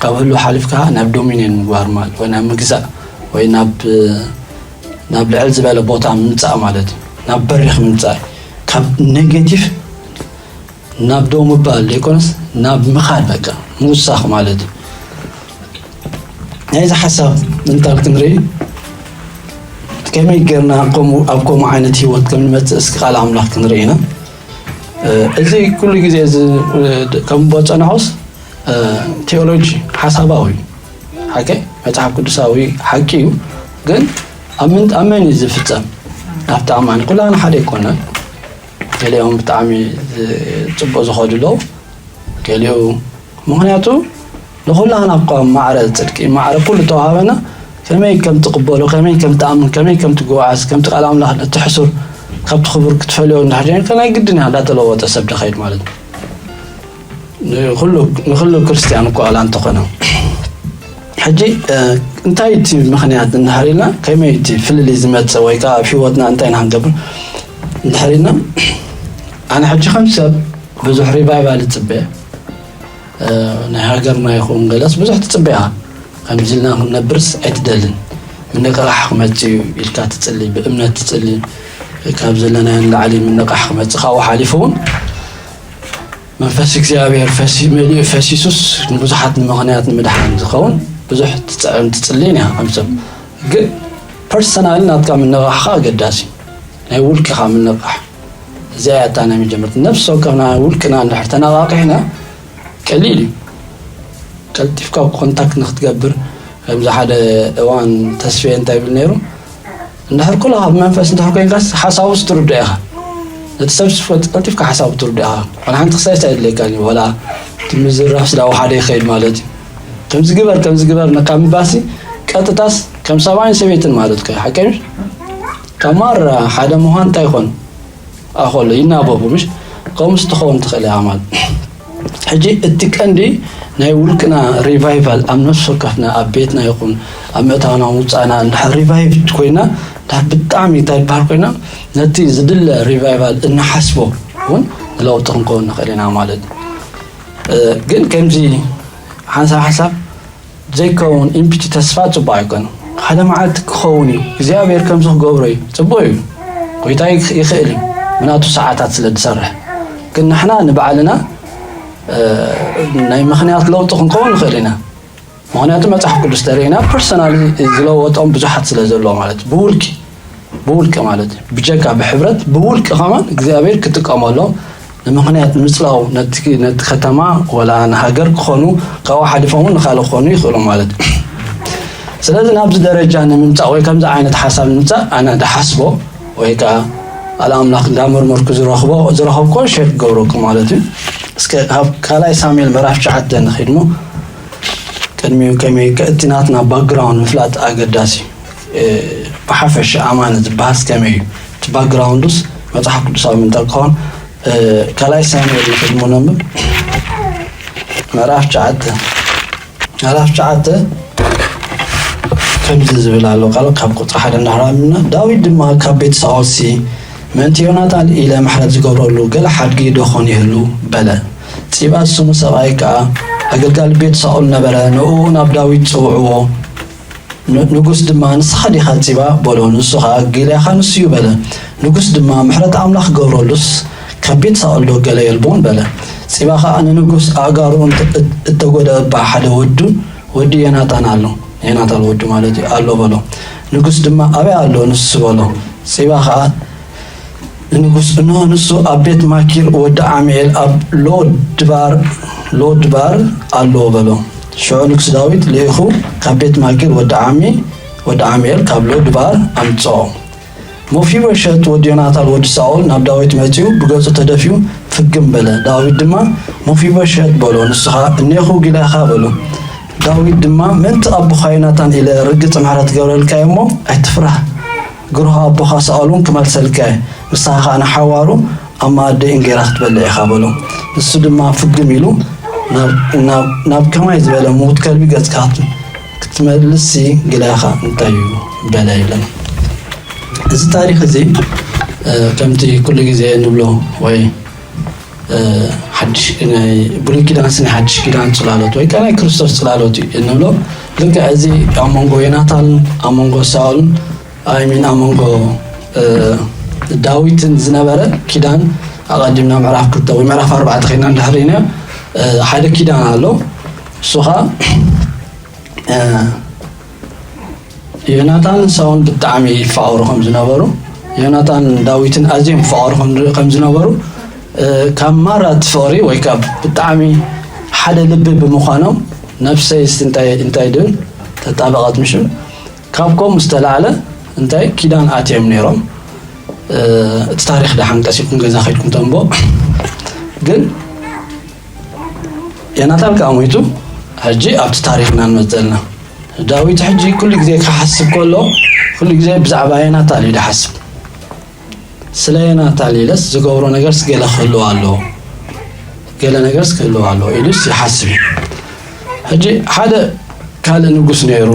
ካብ ህሉ ሓሊፍካ ናብ ዶሚኔን ምግባር ማለት ወይ ናብ ምግዛእ ወይ ናብ ናብ ልዕል ዝበለ ቦታ ምምጻእ ማለት እዩ። ናብ በሪኽ ምምጻእ ካብ ኔጌቲቭ ናብ ደው ምባል ዘይኮነስ ናብ ምኻድ በቃ ምውሳኽ ማለት እዩ። ናይዚ ሓሳብ ምንታል ክንርኢ ከመይ ጌርና ኣብ ከምኡ ዓይነት ህይወት ከም ንመፅእ እስኪ ቃል ኣምላኽ ክንርኢ ኢና። እዚ ኩሉ ግዜ እዚ ከም ቦፀናሖስ ቴዎሎጂ ሓሳባዊ ሓቂ መፅሓፍ ቅዱሳዊ ሓቂ እዩ። ግን ኣብ ምን ኣብ መን እዩ ዝፍፀም? ኣብቲ ኣማኒ ኩላና ሓደ ኣይኮነን። ገሊኦም ብጣዕሚ ፅቡቅ ዝኸዱ ኣለዉ። ገሊኡ ምክንያቱ ንኩላና እኳ ማዕረ ፅድቂ ማዕረ ኩሉ ተዋሃበና ከመይ ከም ትቅበሎ ከመይ ከም ትኣምን ከመይ ከም ትጓዓዝ ከምቲ ቃል ኣምላኽ እቲ ሕሱር ካብቲ ክቡር ክትፈልዮ እንድሕር ጀሚርካ ናይ ግድን እያ እንዳተለወጠ ሰብ ደኸይድ ማለት እዩ። ንኩሉ ክርስትያን እኳ ዋላ እንተኾነ ሕጂ እንታይ እቲ ምኽንያት እንድሕር ኢልና ከመይ እቲ ፍልልይ ዝመፅእ ወይ ከዓ ኣብ ህይወትና እንታይ ኢና ክንገብር እንድሕር ኢልና ኣነ ሕጂ ከም ሰብ ብዙሕ ሪቫይቫል ይፅበ ናይ ሃገርና ይኹን ገለስ ብዙሕ ትፅበያ ከምዚ ኢልና ክንነብርስ ኣይትደልን ምንቅቃሕ ክመፅእ እዩ ኢልካ ትፅሊ ብእምነት ትፅሊ ካብ ዘለናዮ ንላዕሊ ምንቃሕ ክመፅእ ካብኡ ሓሊፉ እውን መንፈስ እግዚኣብሔር ፈሲ መሊኡ ፈሲሱስ ንብዙሓት ንምኽንያት ንምድሓን ዝኸውን ብዙሕ ትፅዕም ትፅልን እያ ከም ሰብ ግን ፐርሰናል ናትካ ምንቃሕካ ኣገዳሲ ናይ ውልቅኻ ምንቃሕ እዚኣ እያ እታ ናይ መጀመርታ ነፍሲ ወከፍና ውልቅና እንድሕር ተነቃቂሕና ቀሊል እዩ ቀልጢፍካ ኮንታክት ንክትገብር ከምዚ ሓደ እዋን ተስፍየ እንታይ ይብል ነይሩ እንድሕር ኩሉ ካብ መንፈስ እንድሕር ኮይንካስ ሓሳቡ ትርዶ ኢኻ ነቲ ሰብ ስፈት ቀልጢፍካ ሓሳቡ ትርዶ ኢኻ ዋላ ሓንቲ ክሳይስ ኣይድለየካን እዩ ዋላ እቲ ምዝራፍ ስለ ሓደ ይኸይድ ማለት እዩ ከምዚ ግበር ከምዚ ግበር ካብ ምባሲ ቀጥታስ ከም ሰብኣይን ሰበይትን ማለት እዩ ሓቀ ካብ ማራ ሓደ ምዃን እንታይ ይኾን ኣኸሎ ይናበቡ ምሽ ከምስ ትኸውን ትኽእል እያ ማለት ሕጂ እቲ ቀንዲ ናይ ውልቅና ሪቫይቫል ኣብ ነፍሲ ወከፍና ኣብ ቤትና ይኹን ኣብ ምእታውና ውፃእና እንድሕር ሪቫይቭ ኮይና እንድሕር ብጣዕሚ እንታይ ይበሃል ኮይና ነቲ ዝድለ ሪቫይቫል እንሓስቦ እውን ንለውጢ ክንከውን ንኽእል ኢና ማለት ግን ከምዚ ሓንሳብ ሓሳብ ዘይከውን ኢምፒቲ ተስፋ ጽቡቅ ኣይኮነ ሓደ መዓልቲ ክኸውን እዩ እግዚኣብሔር ከምዚ ክገብሮ እዩ ጽቡቅ እዩ ጎይታ ይኽእል እዩ ብናቱ ሰዓታት ስለ ዝሰርሕ ግን ንሕና ንባዕልና ናይ ምኽንያት ለውጢ ክንከውን ንኽእል ኢና ምኽንያቱ መጽሓፍ ቅዱስ ተርእና ፐርሰናሊ ዝለወጦም ብዙሓት ስለ ዘለዎ ማለት ብውልቂ ብውልቂ ማለት እዩ ብጀካ ብሕብረት ብውልቂ ከማን እግዚኣብሔር ክጥቀመሎም ንምኽንያት ምፅላው ነቲ ነቲ ከተማ ወላ ንሃገር ክኾኑ ካብኡ ሓሊፎም እውን ንካልእ ክኾኑ ይኽእሉ ማለት እዩ። ስለዚ ናብዚ ደረጃ ንምምፃእ ወይ ከምዚ ዓይነት ሓሳብ ንምምፃእ ኣነ ዝሓስቦ ወይ ከዓ ቃል ኣምላኽ እንዳመርመርኩ ዝረኽቦ ዝረኸብኮ ሸር ክገብረኩም ማለት እዩ። እስከ ካብ ካልኣይ ሳሙኤል ምዕራፍ ትሽዓተ ንኺድ እሞ፣ ቅድሚኡ ከመይ ከ-፣ እቲ ናትና ባክግራውንድ ምፍላጥ ኣገዳሲ እዩ። እ፣ ብሓፈሻ ኣማኒ ዝበሃልስ ከመይ እዩ? እቲ ባክግራውንዱስ መጽሓፍ ቅዱሳዊ ምንታይ ክኸውን? እ፣ ካልኣይ ሳሙኤል ንኺድ እሞ ነንብብ። ምዕራፍ ትሽዓተ። ምዕራፍ ትሽዓተ ከምዚ ዝብል ኣሎ፣ ቃል ካብ ቁጽሪ ሓደ እንዳሕራምና፣ ዳዊት ድማ ካብ ቤት ሳኦልሲ፣ "ምእንቲ ዮናታን ኢለ ምሕረት ዝገብረሉ ገለ ሓድጊ ዶኾን ይህሉ?" በለ። ጺባ ዝስሙ ሰብኣይ ከኣ ኣገልጋሊ ቤት ሳኦል ነበረ፣ ንእኡ ናብ ዳዊት ጽውዕዎ። ን-፣ ንጉስ ድማ፣ "ንስኻ ዲኻ ጺባ?" በሎ። ንሱ ኸኣ፣ "ጊልያኻ ንሱ እዩ" በለ። ንጉስ ድማ፣ "ምሕረት ኣምላኽ ክገብረሉስ ካብ ቤት ሳኦል ዶ ገለ የልቦን?" በለ። ጺባ ኸኣ ንንጉስ፣ "ኣእጋሩ እንተ-፣ እተጎድኣ እባ ሓደ ወዱ፣ ወዲ ዮናታን ኣሎ፣ ዮናታን ወዱ ማለት እዩ፣ ኣሎ" በሎ። ንጉስ ድማ፣ "ኣበይ ኣሎ ንሱ?" በሎ። ጺባ ኸኣ ንንጉስ፣ "እንሆ ንሱ ኣብ ቤት ማኪር ወዲ ዓሚኤል ኣብ ሎድባር፣ ሎድባር ኣሎ" በሎ። ሽዑ ንጉስ ዳዊት ልኢኹ፣ "ካብ ቤት ማኪር ወዲ ዓሚ-፣ ወዲ ዓሚኤል ካብ ሎድባር ኣምጽኦ።" ሞፊቦሸት ወዲ ዮናታን ወዲ ሳኦል ናብ ዳዊት መጺኡ ብገጹ ተደፊኡ ፍግም በለ። ዳዊት ድማ፣ "ሞፊቦሸት" በሎ። ንሱ ኸኣ፣ "እኔኹ ጊላኻ" በሎ። ዳዊት ድማ፣ "ምእንቲ ኣቦኻ ዮናታን ኢለ ርግጽ ምሕረት ገብረልካ እየ እሞ ኣይትፍራህ። ግርሆ ኣቦኻ ሳኦል እውን ክመልሰልካ እየ። ንስኻ ኸኣ ንሓዋሩ ኣብ መኣዲ እንጌራ ክትበልዕ ኢኻ" በሎ። ንሱ ድማ ፍግም ኢሉ፣ "ናብ፣ ናብ፣ ናብ ከማይ ዝበለ ምዉት ከልቢ ገጽካ ክት-፣ ክትመልስሲ ጊላኻ እንታይ እዩ?" በለ ይብለና። እዚ ታሪኽ እዚ፣ እ፣ ከምቲ ኩሉ ግዜ እንብሎ ወይ፣ እ፣ ሓድሽ፣ ናይ ብሉይ ኪዳንስ ናይ ሓድሽ ኪዳን ጽላሎት ወይ ከኣ ናይ ክርስቶስ ጽላሎት እዩ እንብሎ። ልክዕ እዚ ኣብ መንጎ ዮናታን ኣብ መንጎ ሳኦልን፣ ኣይ ሚን፣ ኣብ መንጎ፣ እ፣ ዳዊትን ዝነበረ ኪዳን ኣቐዲምና ምዕራፍ ክልተ ወይ ምዕራፍ ኣርባዕተ ኸይድና እንድሕር ርኢና፣ እ፣ ሓደ ኪዳን ኣሎ። እሱ ኸኣ፣ እ፣ ዮናታንን ሳኦልን ብጣዕሚ ይፋቐሩ ከም ዝነበሩ፣ ዮናታንን ዳዊትን ኣዝዮም ይፋቐሩ ከም፣ ከም ዝነበሩ፣ እ፣ ካብ ማራ እቲ ፍቕሪ ወይ ካብ ብጣዕሚ ሓደ ልቢ ብምዃኖም፣ ነፍሰይስ እንታይ፣ እንታይ ድብል ተጣበቐት ምሽ? ካብ ከምኡ ዝተላዕለ እንታይ ኪዳን ኣትዮም ነይሮም። እ፣ እቲ ታሪኽ ደሓን ቀሲኩም ገዛ ከይድኩም ተንብቦ። ግን ዮናታን ከኣ ሞይቱ። ሕጂ ኣብቲ ታሪኽና ንመጽእ ዘለና። ዳዊት ሕጂ ኩሉ ግዜ ክሓስብ ከሎ፣ ኩሉ ግዜ ብዛዕባ ዮናታን እዩ ዝሓስብ። ስለ ዮናታን ኢለስ ዝገብሮ ነገርስ ገለ ክህልዎ ኣለዎ፣ ገለ ነገርስ ክህልዎ ኣለዎ ኢሉስ ይሓስብ እዩ። ሕጂ ሓደ ካልእ ንጉስ ነይሩ፣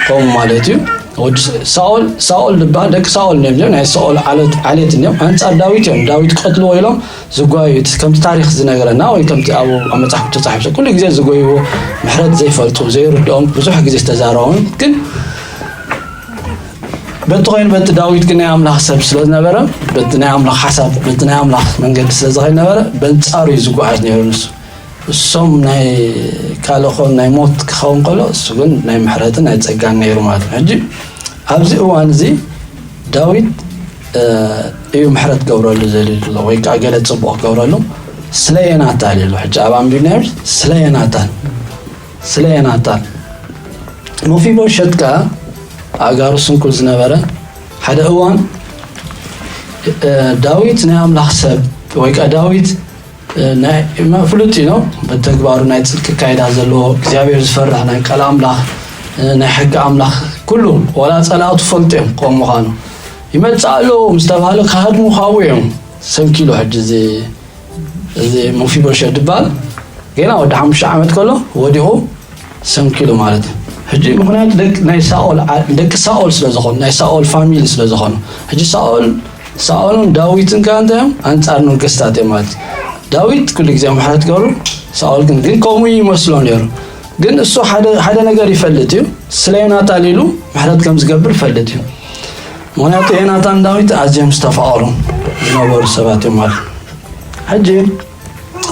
ከምኡ ማለት እዩ። ወዲ ስ-፣ ሳኦል፣ ሳኦል ዝበሃል፣ ደቂ ሳኦል እዮም፣ ናይ ሳኦል ዓሌት፣ ዓሌት እዮም፣ ኣንጻር ዳዊት እዮም። ዳዊት ቀትልዎ ኢሎም ዝጓዩ፣ እቲ ከምቲ ታሪኽ ዝነግረና ወይ ከምቲ ኣብ፣ ኣብ መጽሓፍ ተጻሒፉ፣ ኩሉ ግዜ ዝጎይዎ፣ ምሕረት ዘይፈልጡ፣ ዘይርድኦም፣ ብዙሕ ግዜ ዝተዛረቦም፣ ግን በቲ ኮይኑ በቲ ዳዊት ግን ናይ ኣምላኽ ሰብ ስለ ዝነበረ፣ በቲ ናይ ኣምላኽ ሓሳብ፣ በቲ ናይ ኣምላኽ መንገዲ ስለ ዝኸይድ ነበረ፣ በንጻሩ እዩ ዝጓዓዝ ነይሩ ንሱ። እሶም ናይ ካልእ ኾን ናይ ሞት ክኸውን ከሎ፣ እሱ ግን ናይ ምሕረትን ናይ ጸጋን ነይሩ ማለት እዩ። ሕጂ ኣብዚ እዋን እዚ ዳዊት፣ እ፣ እዩ ምሕረት ክገብረሉ ዘልዩ ዘሎ ወይ ከኣ ገለ ጽቡቕ ክገብረሉ ስለ ዮናታን ኢሉ። ሕጂ ኣብ ኣንቢብናዮ ስለ ዮናታን፣ ስለ ዮናታን። ሞፊቦሸት ከኣ ኣእጋሩ ስንኩል ዝነበረ ሓደ እዋን፣ እ፣ ዳዊት ናይ ኣምላኽ ሰብ ወይ ከኣ ዳዊት እ፣ ናይ፣ ፍሉጥ እዩ ነው። በተግባሩ ናይ ጽድቂ ኣካይዳ ዘለዎ፣ እግዚኣብሔር ዝፈርሕ፣ ናይ ቃል ኣምላኽ፣ እ፣ ናይ ሕጊ ኣምላኽ፣ ኩሉ፣ ዋላ ጸላእቱ ፈልጡ እዮም፣ ከምኡ ምዃኑ። ይመጽእ ኣሎ ምስ ተባህለ፣ ክሃድሙ ካብኡ እዮም ሰንኪሉ። ሕጂ እዚ፣ እዚ መፊቦሸት ዝበሃል፣ ገና ወዲ ሓሙሽተ ዓመት ከሎ፣ ወዲቑ ሰንኪሉ ማለት እዩ። ሕጂ ምኽንያቱ ደቂ ናይ ሳኦል ዓ-፣ ደቂ ሳኦል ስለ ዝኾኑ፣ ናይ ሳኦል ፋሚሊ ስለ ዝኾኑ፣ ሕጂ ሳኦል፣ ሳኦልን ዳዊትን ከኣ እንታይ እዮም? ኣንጻር ነገስታት እዮም ማለት እዩ። ዳዊት ኩሉ ግዜ ምሕረት ገብሩ፣ ሳኦል ግን፣ ግን ከምኡ ይመስሎ ነይሩ። ግን እሱ ሓደ፣ ሓደ ነገር ይፈልጥ እዩ። ስለ ዮናታን ኢሉ ምሕረት ከም ዝገብር ይፈልጥ እዩ። ምኽንያቱ ዮናታን ዳዊት ኣዝዮም ዝተፋቐሩ ዝነበሩ ሰባት እዮም ማለት እዩ። ሕጂ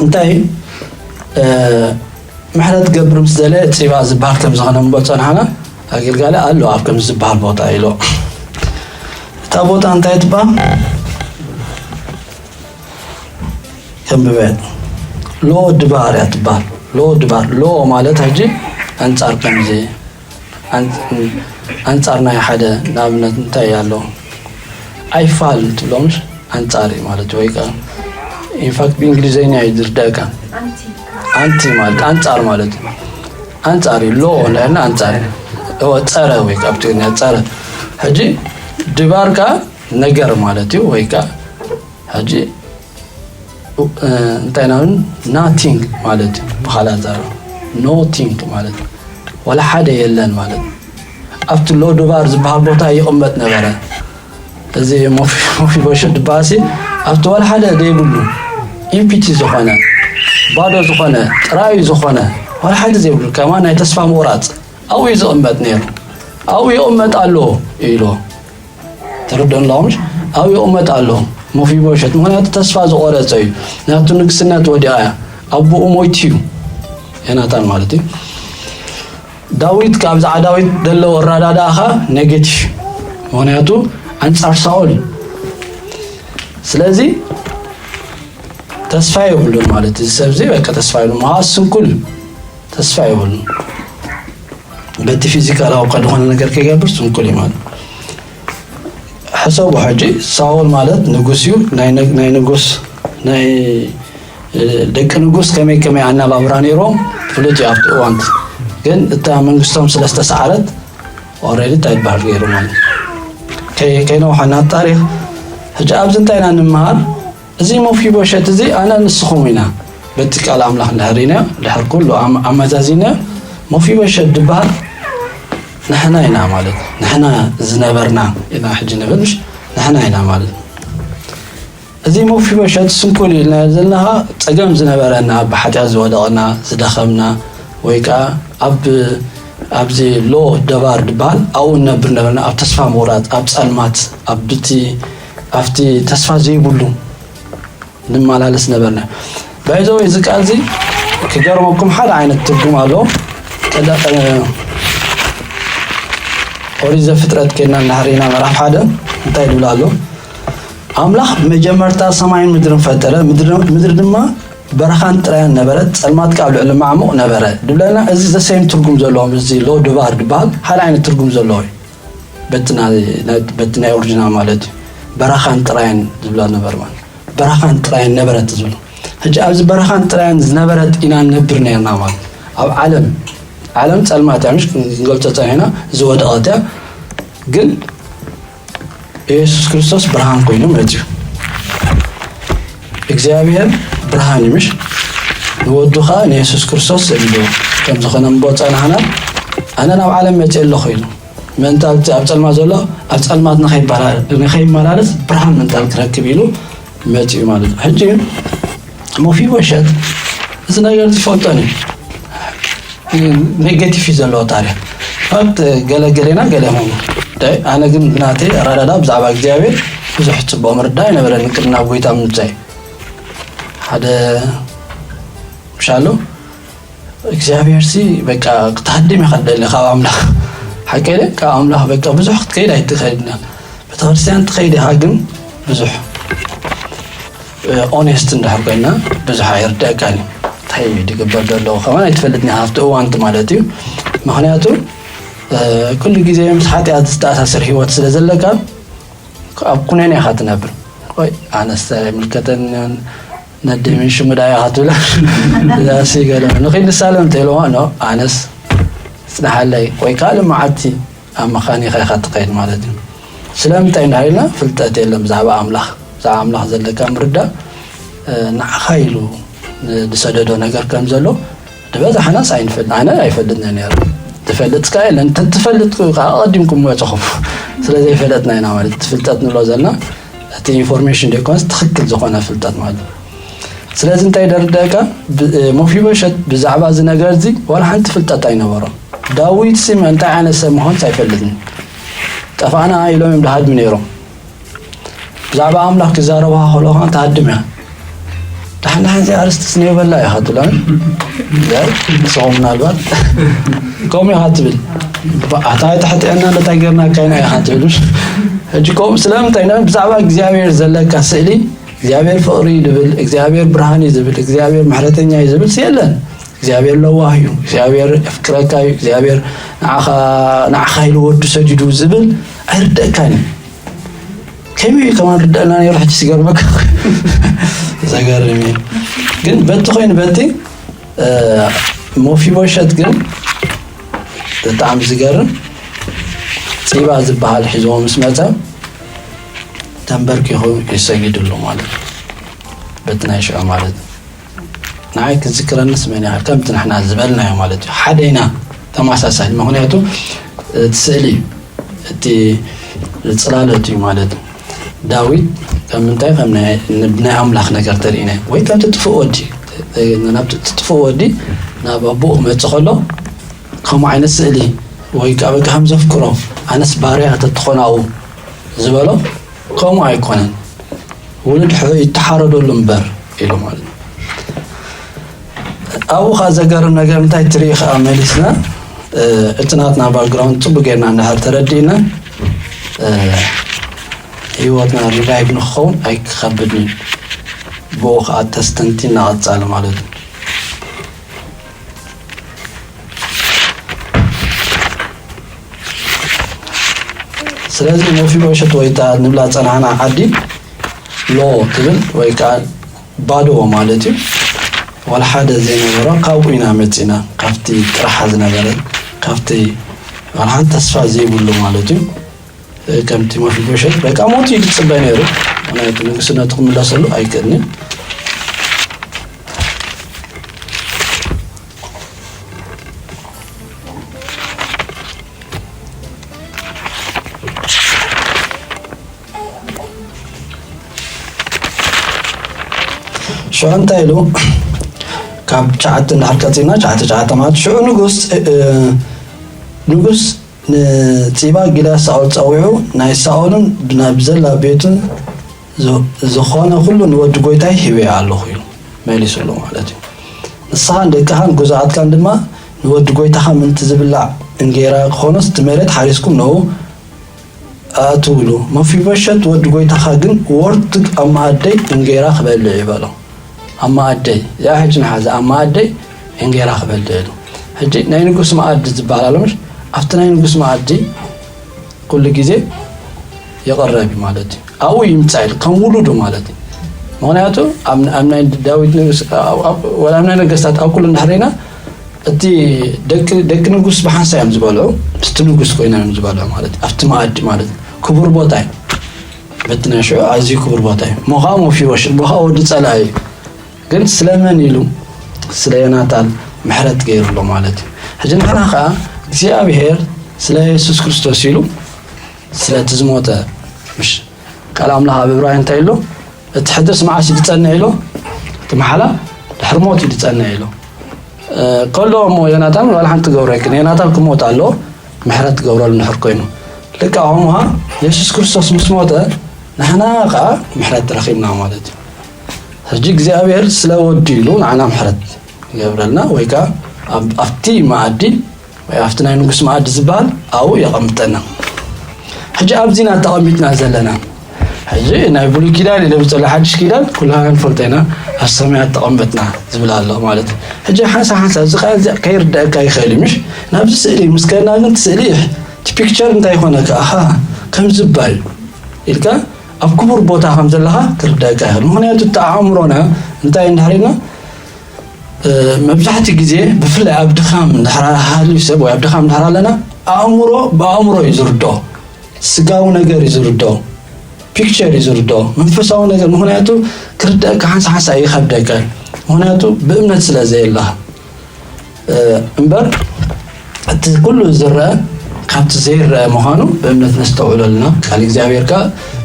እንታይ፣ እ፣ ምሕረት ክገብር ምስ ደለ ጺባ ዝበሃል ከም ዝኾነ እምበር ጸንሓና፣ ኣገልጋሊ ኣሎ ኣብ ከምዚ ዝበሃል ቦታ ኢሎ። እታ ቦታ እንታይ ትበሃል? ከንብበ። ሎ ድባር እያ ትበሃል። ሎ ድባር። ሎ ማለት ሕጂ ኣንጻር ከምዚ፣ ኣን-፣ ኣንጻር ናይ ሓደ፣ ንኣብነት እንታይ ኣሎ? ኣይፋል ትብሎ ምሽ? ኣንጻር እዩ ማለት እዩ። ወይ ከዓ ኢንፋክት ብእንግሊዝኛ እዩ ዝርዳእካ። ኣንቲ ማለት ኣንጻር ማለት እዩ። ኣንጻር እዩ። ሎ እንዳልና ኣንጻር እዩ። እወ፣ ጸረ ወይ ከዓ ኣብ ትግርኛ ጸረ። ሕጂ ድባር ከዓ ነገር ማለት እዩ። ወይ ከዓ ሕጂ እንታይ ኢና ናቲንግ ማለት እዩ። ብኻልእ ኣዛረባ ኖቲንግ ማለት እዩ። ዋላ ሓደ የለን ማለት እዩ። ኣብቲ ሎዱባር ዝበሃል ቦታ ይቕመጥ ነበረ። እዚ ሞፊቦሸት ድባሲ ኣብቲ ዋላ ሓደ ዘይብሉ ኢምፒቲ ዝኾነ፣ ባዶ ዝኾነ፣ ጥራዩ ዝኾነ፣ ዋላ ሓደ ዘይብሉ፣ ከማ ናይ ተስፋ ምቑራፅ ኣብኡ እዩ ዝቕመጥ ነይሩ። ኣብኡ ይቕመጥ ኣሎ ኢሉ ትርድእን ኣለኹምሽ? ኣብኡ ይቕመጥ ኣሎ ሞፊቦሸት፣ ምኽንያቱ ተስፋ ዝቖረፀ እዩ። ናቱ ንግስነት ወዲኣ እያ። ኣቦኡ ሞይቱ እዩ፣ ዮናታን ማለት እዩ። ዳዊት ካብ ብዛዕባ ዳዊት ዘለዎ ኣረዳድኣኻ ኔጌቲቭ፣ ምኽንያቱ ኣንጻር ሳኦል እዩ። ስለዚ ተስፋ የብሉን ማለት እዩ። እዚ ሰብ እዚ በቃ ተስፋ የብሉን፣ ምኽንያቱ ስንኩል እዩ። ተስፋ የብሉን። በቲ ፊዚካላዊ እኳ ዝኾነ ነገር ከይገብር ስንኩል እዩ ማለት። ሕሰቡ ሕጂ፣ ሳኦል ማለት ንጉስ እዩ። ናይ ንግ-፣ ናይ ንጉስ፣ ናይ፣ እ፣ ደቂ ንጉስ ከመይ ከመይ ኣናባብራ ነይሮም ፍሉጥ እዩ ኣብቲ እዋን። ግን እታ መንግስቶም ስለ ዝተሰዓረት ኦልሬዲ እንታይ ይበሃል ገይሩ ማለት። ከይ-፣ ከይነውሓና ታሪኽ። ሕጂ ኣብዚ እንታይ ኢና ንምሃር? እዚ ሞፊቦሸት እዚ ኣነ ንስኹም ኢና። በቲ ቃል ኣምላኽ እንድሕር ኢና፣ ድሕር ኩሉ ኣም-፣ ኣመዛዚነ ሞፊቦሸት ዝበሃል ንሕና ኢና ማለት፣ ንሕና ዝነበርና ኢና ሕጂ ንብል፣ ምሽ ንሕና ኢና ማለት። እዚ ሞፊቦሸት ስንኩል ኢልና ዘለና ጸገም ዝነበረና፣ ኣብ ሓጢኣት ዝወደቕና፣ ዝደኸምና፣ ወይ ከኣ ኣብ፣ ኣብዚ ሎ ደባር ዝበሃል ኣብኡ ንነብር ነበርና፣ ኣብ ተስፋ ምቑራጽ፣ ኣብ ጸልማት፣ ኣብ ብቲ፣ ኣብቲ ተስፋ ዘይብሉ ንመላለስ ነበርና። ባይዘው እዚ ቃል እዚ ክገርመኩም ሓደ ዓይነት ትርጉም ኣሎ። ቀዳ-፣ እ፣ ኦሪት ዘፍጥረት ኬድና እንዳሕሪና ምዕራፍ ሓደ እንታይ ይብል ኣሎ? ኣምላኽ መጀመርታ ሰማይን ምድርን ፈጠረ፣ ምድሪ፣ ምድሪ ድማ በረኻን ጥራያን ነበረት፣ ጸልማት ከኣ ኣብ ልዕሊ ማዕሙቕ ነበረ። ድብለና እዚ ዘሰይም ትርጉም ዘለዎ፣ እዚ ሎ ድባር ድበሃል ሓደ ዓይነት ትርጉም ዘለዎ እዩ። በቲ ናይ፣ ናይ፣ በቲ ናይ ኦሪጂናል ማለት እዩ። በረኻን ጥራይን ዝብላ ነበር ማለት። በረኻን ጥራይን ነበረት ዝብሉ። ሕጂ ኣብዚ በረኻን ጥራይን ዝነበረት ኢና ንነብር ነርና ማለት። ኣብ ዓለም፣ ዓለም ጸልማት እያ፣ ምሽ ክንገልጾ ጸኒሕና፣ ዝወደቐት እያ። ግን ኢየሱስ ክርስቶስ ብርሃን ኮይኑ መጺኡ። እግዚኣብሔር ብርሃን እዩ፣ ምሽ ንወዱ ኸኣ ንየሱስ ክርስቶስ ሰዲድዎ። ከም ዝኾነ እምቦ ጸናሕና፣ ኣነ ናብ ዓለም መጺእ ኣለኹ ኢሉ። ምእንታን እቲ ኣብ ጸልማት ዘሎ ኣብ ጸልማት ንኸይበላ-፣ ንኸይመላለስ ብርሃን ምእንታን ክረክብ ኢሉ መጺኡ ማለት እዩ። ሕጂ ሞፊቦሸት እዚ ነገር እዚ ይፈልጦን እዩ። ኔጌቲቭ እዩ ዘለዎ ታሪኽ። ፋክት ገለ ገሌና ገለ ሆኑ። ዳይ ኣነ ግን ብናተይ ኣረዳዳ ብዛዕባ እግዚኣብሔር ብዙሕ ጽቡቕ ምርዳእ ኣይነበረኒ ቅድሚ ናብ ጎይታ ምምጻይ። ሓደ ምሻሎ እግዚኣብሔር ሲ በቃ ክትሃድም ኢኻ ትደሊ ካብ ኣምላኽ። ሓቀይ ድየ? ካብ ኣምላኽ በቃ ብዙሕ ክትከይድ ኣይትኸይድን ኢኻ። ቤተክርስትያን ትኸይድ ኢኻ ግን ብዙሕ ኦኔስት እንድሕር ኮይና ብዙሕ ኣይርድኣካን እዩ። እንታይ እዩ ዝግበር ዘሎ ከማን ኣይትፈልጥን ኢኻ ኣብቲ እዋንቲ ማለት እዩ። ምኽንያቱ እ፣ ኩሉ ግዜ ምስ ሓጢኣት ዝተኣሳሰር ህይወት ስለ ዘለካ ኣብ ኩነኔ ኢኻ ትነብር። ቆይ ኣነስ ኣይምልከተንን ነደይ ምን ሽሙዳ ኢኻ ትብል። ዛሲ ገለ ንኺድ ንሳለም እንተኢልዋ ኖ ኣነስ ጽናሓለይ ወይ ካልእ መዓልቲ ኣብ መኻኒኻ ኢኻ ትኸይድ ማለት እዩ። ስለምንታይ እንዳ ኢልና ፍልጠት የለን ብዛዕባ ኣምላኽ። ብዛዕባ ኣምላኽ ዘለካ ምርዳእ፣ እ፣ ንዓኻ ኢሉ ን-፣ ዝሰደዶ ነገር ከም ዘሎ ዝበዛሕናስ ኣይንፈል-፣ ኣነ ኣይፈልጥን ነይረ። ዝፈልጥ ከኣ የለን። እንተ ትፈልጥ ከኣ ኣቐዲምኩም መጸኹም። ስለ ዘይፈለጥና ኢና ማለት እቲ ፍልጠት ንብሎ ዘለና እቲ ኢንፎርሜሽን ደይኮነስ ትኽክል ዝኾነ ፍልጠት ማለት እዩ። ስለዚ እንታይ ደርደእካ ብ-፣ ሞፊቦሸት ብዛዕባ እዚ ነገር እዚ ዋላ ሓንቲ ፍልጠት ኣይነበሮም። ዳዊት ሲ እንታይ ዓይነት ሰብ ምዃንስ ኣይፈልጥን። ጠፋእና ኢሎም እዮም ዝሃድሙ ነይሮም። ብዛዕባ ኣምላኽ ክዛረብኻ ከለኹ ከኣ ትሃድም እያ። ደሓን ደሓን እዚ ኣርእስቲ ስነ ይበላ ኢኻ ትብላ። ንስኹም ምናልባት ከምኡ ኢኻ ትብል። ኣታ ኣይተሕጥአና ነታ ጌርናካ ኢና ኢኻ ትብል። ሕጂ ከምኡ ስለምንታይ ኢና ብዛዕባ እግዚኣብሔር ዘለካ ስእሊ እግዚኣብሔር ፍቕሪ እዩ ዝብል፣ እግዚኣብሔር ብርሃን እዩ ዝብል፣ እግዚኣብሔር ምሕረተኛ እዩ ዝብል የለን። እግዚኣብሔር ለዋህ እዩ፣ እግዚኣብሔር የፍቅረካ እዩ፣ እግዚኣብሔር ንዓኻ፣ ንዓኻ ኢሉ ወዱ ሰዲዱ ዝብል ኣይርደእካን እዩ። ከመይ እዩ ከማን ርድአና ነይሩ? ሕጂ ሲገርመካ። ዘገርም እዩ። ግን በቲ ኮይኑ በቲ፣ እ፣ ሞፊቦሸት ግን ብጣዕሚ ዝገርም፣ ፂባ ዝበሃል ሒዝዎ ምስ መፀ ተንበርኪኹ ይሰጊድሉ ማለት እዩ። በቲ ናይ ሽዑ ማለት እዩ። ንዓይ ክዝክረንስ መን ይኽእል? ከምቲ ንሕና ዝበልናዮ ማለት እዩ። ሓደ ኢና፣ ተመሳሳሊ። ምኽንያቱ እቲ ስእሊ እዩ፣ እቲ ጽላሎት እዩ ማለት እዩ። ዳዊት ከም ምንታይ ከም ናይ፣ ናይ ኣምላኽ ነገር ተርእይና ወይ ከምቲ ጥፉእ ወዲ፣ ናብቲ ጥፉእ ወዲ ናብ ኣቦኡ ክመጽእ ከሎ ከምኡ ዓይነት ስእሊ ወይ ከዓ በቃ ከም ዘፍቅሮ ኣነስ ባርያ ተትኾን ኣብኡ ዝበሎ ከምኡ ኣይኮነን። ውሉድ ሕዑ ይተሓረደሉ እምበር ኢሉ ማለት እዩ። ኣብኡ ኸዓ ዘገርም ነገር እንታይ ትርኢ ኸዓ መሊስና፣ እ፣ እቲ ናትና ባክግራውንድ ጽቡቅ ጌርና እንድሕር ተረዲእና፣ እ፣ ህይወትና ሪቫይቭ ንክኸውን ኣይክኸብድን እዩ። ብኡ ኸዓ ተስተንቲና ቀጻሊ ማለት እዩ። ስለዚ መፊቦሸት ወይ እታ ንብላ ጸናሕና ዓዲ ሎ ትብል ወይ ከዓ ባዶ ማለት እዩ። ዋላ ሓደ ዘይነበሮ ካብኡ ኢና መጺና፣ ካብቲ ጥራሓ ዝነበረ፣ ካብቲ ዋላ ሓደ ተስፋ ዘይብሉ ማለት እዩ። ከምቲ መፊቦሸት በቃ ሞት እዩ ዝጽበ ነይሩ። ምኽንያቱ ንግስነቱ ክምለሰሉ ኣይክእልን እዩ። ሽዑ እንታይ ኢሉ? ካብ ትሽዓተ እንዳሓር ቀፂልና፣ ትሽዓተ ትሽዓተ ማለት ሽዑ ንጉስ፣ እ፣ ንጉስ ንፂባ ጊልያድ ሳኦል ፀዊዑ ናይ ሳኦልን ናብ ዘላ ቤቱን ዝ-፣ ዝኾነ ኩሉ ንወዲ ጎይታይ ሂበዮ ኣለኹ ኢሉ መሊሱሉ ማለት እዩ። ንስኻን ደቅኻን ግዙኣትካን ድማ ንወዲ ጎይታኻ ምእንቲ ዝብላዕ እንጌራ ክኾኖስ እቲ መሬት ሓሪስኩም ንኡ ኣእትውሉ። መፊቦሸት ወዲ ጎይታኻ ግን ወርትግ ኣብ መኣደይ እንጌራ ክበልዕ እዩ በሎ። ኣብ መኣደይ፣ እዚኣ ሕጂ ንሓዛ፣ ኣብ መኣደይ እንጌራ ክበልዕ ኢሉ። ሕጂ ናይ ንጉስ መኣዲ ዝበሃል ኣሎ ምሽ? ኣብቲ ናይ ንጉስ መኣዲ ኩሉ ግዜ ይቕረብ እዩ ማለት እዩ። ኣብኡ ይምጻእ ኢሉ፣ ከም ውሉዱ ማለት እዩ። ምኽንያቱ ኣብ፣ ኣብ ናይ ዳዊት ንጉስ፣ ኣብ፣ ኣብ፣ ወላ ኣብ ናይ ነገስታት ኣብ ኩሉ እንድሕር ኢና፣ እቲ ደቂ፣ ደቂ ንጉስ ብሓንሳ እዮም ዝበልዑ፣ ምስቲ ንጉስ ኮይኖም እዮም ዝበልዑ ማለት እዩ። ኣብቲ መኣዲ ማለት እዩ። ክቡር ቦታ እዩ። በቲ ናይ ሽዑ ኣዝዩ ክቡር ቦታ እዩ። እሞ ኸዓ መፊቦሸት፣ እሞ ኸዓ ወዲ ጸላኢ እዩ። ግን ስለመን ኢሉ? ስለ ዮናታን ምሕረት ገይሩሎ ማለት እዩ። ሕጂ ንሕና ኸዓ እግዚኣብሔር ስለ የሱስ ክርስቶስ ኢሉ ስለቲ ዝሞተ፣ ምሽ ቃል ኣምላኽ ኣብ ዕብራውያን እንታይ ኢሉ? እቲ ሕድርስ መዓስ እዩ ዝጸንዕ ኢሉ? እቲ መሓላ ድሕሪ ሞት እዩ ዝጸንዕ ኢሉ። እ፣ ከሎ እሞ ዮናታን ዋላ ሓንቲ ክገብሮ ኣይክእልን። ዮናታን ክሞት ኣለዎ፣ ምሕረት ክገብረሉ እንድሕር ኮይኑ። ልክዕ ከምኡ ኸዓ የሱስ ክርስቶስ ምስ ሞተ ንሕና ኸዓ ምሕረት ረኺብና ማለት እዩ። ሕጂ እግዚኣብሔር ስለ ወዱ ኢሉ ንዓና ምሕረት ይገብረልና ወይ ከዓ ኣብ-፣ ኣብቲ መኣዲ ወይ ኣብቲ ናይ ንጉስ መኣዲ ዝበሃል ኣብኡ የቐምጠና። ሕጂ ኣብዚ ኢና ተቐሚጥና ዘለና። ሕጂ ናይ ብሉይ ኪዳን ኢለ ብጸሎ ሓድሽ ኪዳን ኩልና ንፈልጦ ኢና፣ ኣብ ሰማያት ተቐመጥና ዝብል ኣሎ ማለት እዩ። ሕጂ ሓንሳብ ሓንሳብ እዚ ቃል እዚ ከይርደአካ ይኽእል እዩ፣ ምሽ? ናብዚ ስእሊ ምስ ከድና ግን እቲ ስእሊ እቲ ፒክቸር እንታይ ይኾነካ? ኣሃ፣ ከምዚ እባ እዩ ኢልካ ኣብ ክቡር ቦታ ከም ዘለኻ ክርደአካ ይኽእል። ምኽንያቱ እቲ ኣእምሮና እንታይ እንድሕር ኢልና እ፣ መብዛሕትኡ ግዜ ብፍላይ ኣብ ድኻም እንድሕር ሃልዩ ሰብ ወይ ኣብ ድኻም እንድሕር ኣለና፣ ኣእምሮ ብኣእምሮ እዩ ዝርድኦ፣ ስጋዊ ነገር እዩ ዝርድኦ፣ ፒክቸር እዩ ዝርድኦ፣ መንፈሳዊ ነገር። ምኽንያቱ ክርደአካ ሓንሳ ሓንሳ ይኸብደካ እዩ። ምኽንያቱ ብእምነት ስለ ዘየለኻ። እ፣ እምበር እቲ ኩሉ ዝረአ ካብቲ ዘይረአ ምዃኑ ብእምነት ነስተውዕሎ ኣለና። ቃል እግዚኣብሔር ከኣ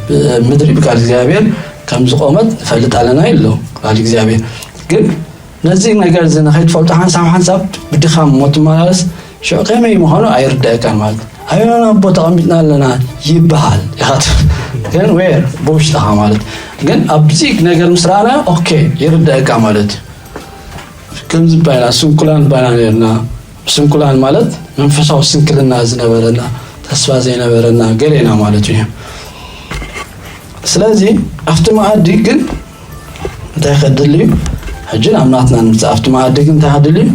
ብ-፣ ምድሪ ብቃል እግዚኣብሔር ከም ዝቆመት ንፈልጥ ኣለና ኢሉ ቃል እግዚኣብሔር። ግን ነዚ ነገር እዚ ንኸይትፈልጦ ሓንሳብ ሓንሳብ ብድኻም እሞ ትመላለስ፣ ሽዑ ከመይ ምዃኑ ኣይርደአካን ማለት እዩ። ኣበየናይ ኣቦ ተቐሚጥና ኣለና ይበሃል ኢኻ ትብል። ግን ዌር ብውሽጥኻ ማለት እዩ። ግን ኣብዚ ነገር ምስ ረኣናዮ ኦኬ ይርደአካ ማለት እዩ። ከምዚ ባይና ስንኩላን ባይና ነርና። ስንኩላን ማለት መንፈሳዊ ስንክልና ዝነበረና፣ ተስፋ ዘይነበረና ገሌና ማለት እዩ። ስለዚ ኣብቲ መኣዲ ግን እንታይ ከድሊ እዩ? ሕጂ ናብ ናትና ንምጻእ። ኣብቲ መኣዲ ግን እንታይ ከድሊ እዩ?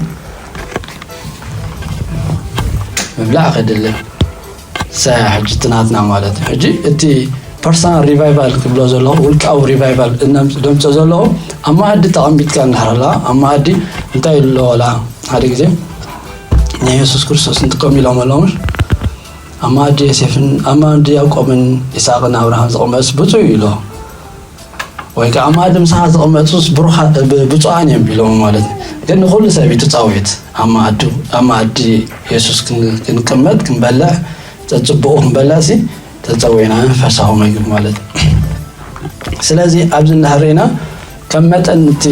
ምብላዕ ከድሊ። ሰ-፣ ሕጂ እቲ ናትና ማለት እዩ። ሕጂ እቲ ፐርሰናል ሪቫይቫል ክብሎ ዘለኹ፣ ውልቃዊ ሪቫይቫል እነም-፣ ደምፅኦ ዘለኹ፣ ኣብ መኣዲ ተቐሚጥካ እንድሕር ኣላ፣ ኣብ መኣዲ እንታይ ይብሎ ዋላ ሓደ ግዜ ናይ የሱስ ክርስቶስ እንጥቀም ኢሎም ኣለዉ፣ ኣብ መኣዲ ዮሴፍን ኣብ መኣዲ ያዕቆብን ይስሐቅን ኣብርሃም ዝቕመጥስ ብፁዕ እዩ ኢሎ። ወይ ከዓ ኣብ መኣዲ ምሳኻ ዝቕመጡስ ብሩኻ-፣ ብ-፣ ብፁዓን እዮም ኢሎም ማለት እዩ። ግን ንኹሉ ሰብ እዩ ትፃውዒት ኣብ መኣዲ፣ ኣብ መኣዲ የሱስ ክን-፣ ክንቅመጥ፣ ክንበልዕ፣ ጸጽብቑ ክንበልዕ ሲ ተጸዊዕና መንፈሳዊ መግቢ ማለት እዩ። ስለዚ ኣብዚ እንድሕር ርኢና ከም መጠን እቲ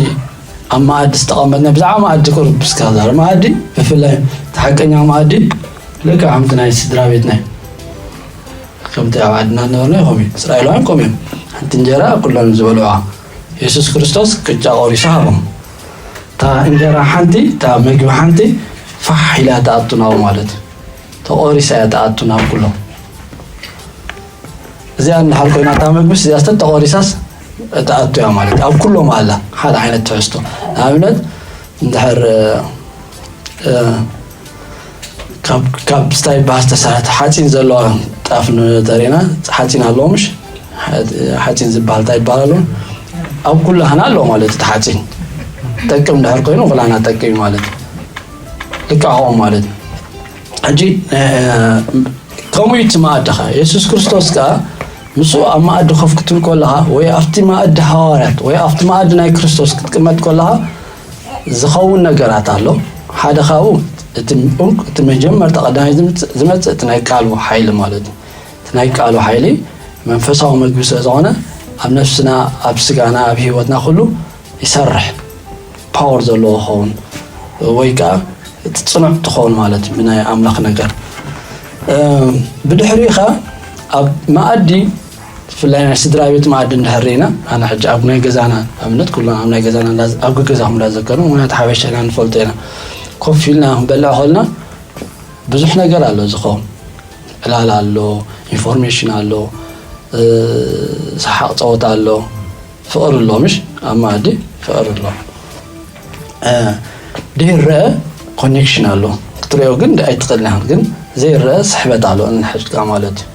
ኣብ መኣዲ ዝተቐመጥና፣ ብዛዕባ መኣዲ ቁሩብ እስከ ክዛረብ። መኣዲ ብፍላይ እቲ ሓቀኛ መኣዲ ልክዕ ከምቲ ናይ ስድራ ቤትና እዩ። ከምቲ ኣብ ዓድና ዝነበርና ይኾም እዩ። እስራኤላውያን ከምኡ እዮም። ሓንቲ እንጀራ ኩሎም ዝበልዑዋ። የሱስ ክርስቶስ ቅጫ ቆሪሱ ሃቦም። እታ እንጀራ ሓንቲ፣ እታ መግቢ ሓንቲ ፋሕ ኢላ ትኣቱ ናብኡ ማለት እዩ። ተቖሪሳ እያ ትኣቱ ናብ ኩሎም። እዚኣ እንድሓር ኮይና እታ መግብስ እዚኣ ስተ ተቖሪሳስ ትኣቱ እያ ማለት እዩ። ኣብ ኩሎም ኣላ። ሓደ ዓይነት ትሕዝቶ። ንኣብነት እንድሕር፣ እ፣ እ፣ ካብ፣ ካብ ስታይ ባስ ተሰርሐት ሓፂን ዘለዋ ጣፍ ንተሪና ሓፂን ኣለዎ ምሽ? ሓ-፣ ሓፂን ዝበሃል እንታይ ይበሃል ኣሎ? ኣብ ኩላህና ኣለዎ ማለት እቲ ሓፂን። ጠቅም እንድሕር ኮይኑ ኩላህና ጠቅም እዩ ማለት እዩ። ልክዕ ከምኡ ማለት እዩ። ሕጂ፣ እ፣ ከምኡ እዩ እቲ መኣዲ ኸዓ። የሱስ ክርስቶስ ከኣ ምስኡ ኣብ መኣዲ ኮፍ ክትብል ከለኻ ወይ ኣብቲ መኣዲ ሃዋርያት ወይ ኣብቲ መኣዲ ናይ ክርስቶስ ክትቅመጥ ከለኻ ዝኸውን ነገራት ኣሎ። ሓደ ካብኡ እቲ፣ እቲ መጀመርታ ቀዳማይ ዝምጽእ፣ ዝመጽእ እቲ ናይ ቃሉ ሓይሊ ማለት እዩ። እቲ ናይ ቃሉ ሓይሊ መንፈሳዊ መግቢ ስለ ዝኾነ ኣብ ነፍስና፣ ኣብ ስጋና፣ ኣብ ህይወትና ኩሉ ይሰርሕ። ፓወር ዘለዎ ክኸውን ወይ ከዓ እቲ ጽኑዕ ትኸውን ማለት እዩ ብናይ ኣምላኽ ነገር። እ፣ ብድሕሪኡ ኸዓ ኣብ መኣዲ ብፍላይ ናይ ስድራ ቤት መኣዲ እንድሕር ርኢና፣ ኣነ ሕጂ ኣብ ናይ ገዛና ኣብነት ኩሎም ኣብ ናይ ገዛና እንዳ-፣ ኣብ ገዛኹም እንዳዘከሩ፣ ምኽንያቱ ሓበሻ ኢና ንፈልጦ ኢና። ኮፍ ኢልና ክንበልዕ ከልና ብዙሕ ነገር ኣሎ ዝኸውን። ዕላል ኣሎ፣ ኢንፎርሜሽን ኣሎ፣ እ፣ ሰሓቕ ጸወታ ኣሎ፣ ፍቕሪ ኣሎ፣ ምሽ? ኣብ መኣዲ ፍቕሪ ኣሎ። እ፣ ዘይረአ ኮኔክሽን ኣሎ። ክትሪኦ ግን ኣይትኽእልን ኢኻ፣ ግን ዘይረአ ስሕበት ኣሎ፣ እንሕድካ ማለት እዩ።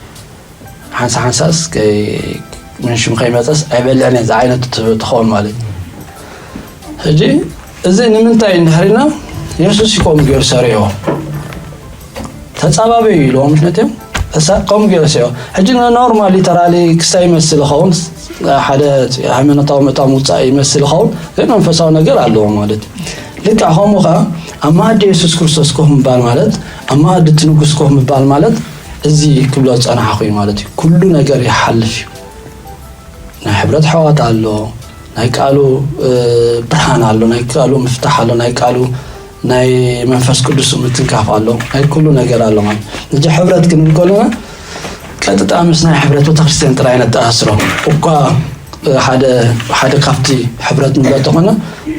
ሓንሳ ሓንሳስ ከይ-፣ ምን ሽም ከይመጸስ ኣይበልዕን እየ ዝዓይነቱ ት-፣ ትኸውን ማለት እዩ። ሕጂ እዚ ንምንታይ እንድሕሪና የሱስ እዩ ከምኡ ገይሩ ሰሪዕዎ። ተጻባበዩ ኢልዎም ምሽ ነትዮም። እሳ ከምኡ ገይሩ ሰሪዕዎ። ሕጂ ኖርማል ሊተራሊ ክስታይ ይመስል ይኸውን፣ ሓደ ሃይማኖታዊ መታው ምውጻእ ይመስል ይኸውን፣ ግን መንፈሳዊ ነገር ኣለዎ ማለት እዩ። ልክዕ ከምኡ ኸዓ ኣብ መኣዲ የሱስ ክርስቶስ ኮፍ ምባል ማለት፣ ኣብ መኣዲ እቲ ንጉስ ኮፍ ምባል ማለት፣ እዚ ክብሎ ዝጸናሕኹ እዩ ማለት እዩ። ኩሉ ነገር ይሓልፍ እዩ። ናይ ሕብረት ኣሕዋት ኣሎ፣ ናይ ቃሉ፣ እ፣ ብርሃን ኣሎ፣ ናይ ቃሉ ምፍታሕ ኣሎ፣ ናይ ቃሉ ናይ መንፈስ ቅዱስ ምትንካፍ ኣሎ፣ ናይ ኩሉ ነገር ኣሎ ማለት። እዚ ሕብረት ክንብል ከለና ቀጥታ ምስ ናይ ሕብረት ቤተክርስትያን ጥራይ ነተኣስሮ። እኳ፣ እ፣ ሓደ፣ ሓደ ካብቲ ሕብረት ንብሎ እንተኾነ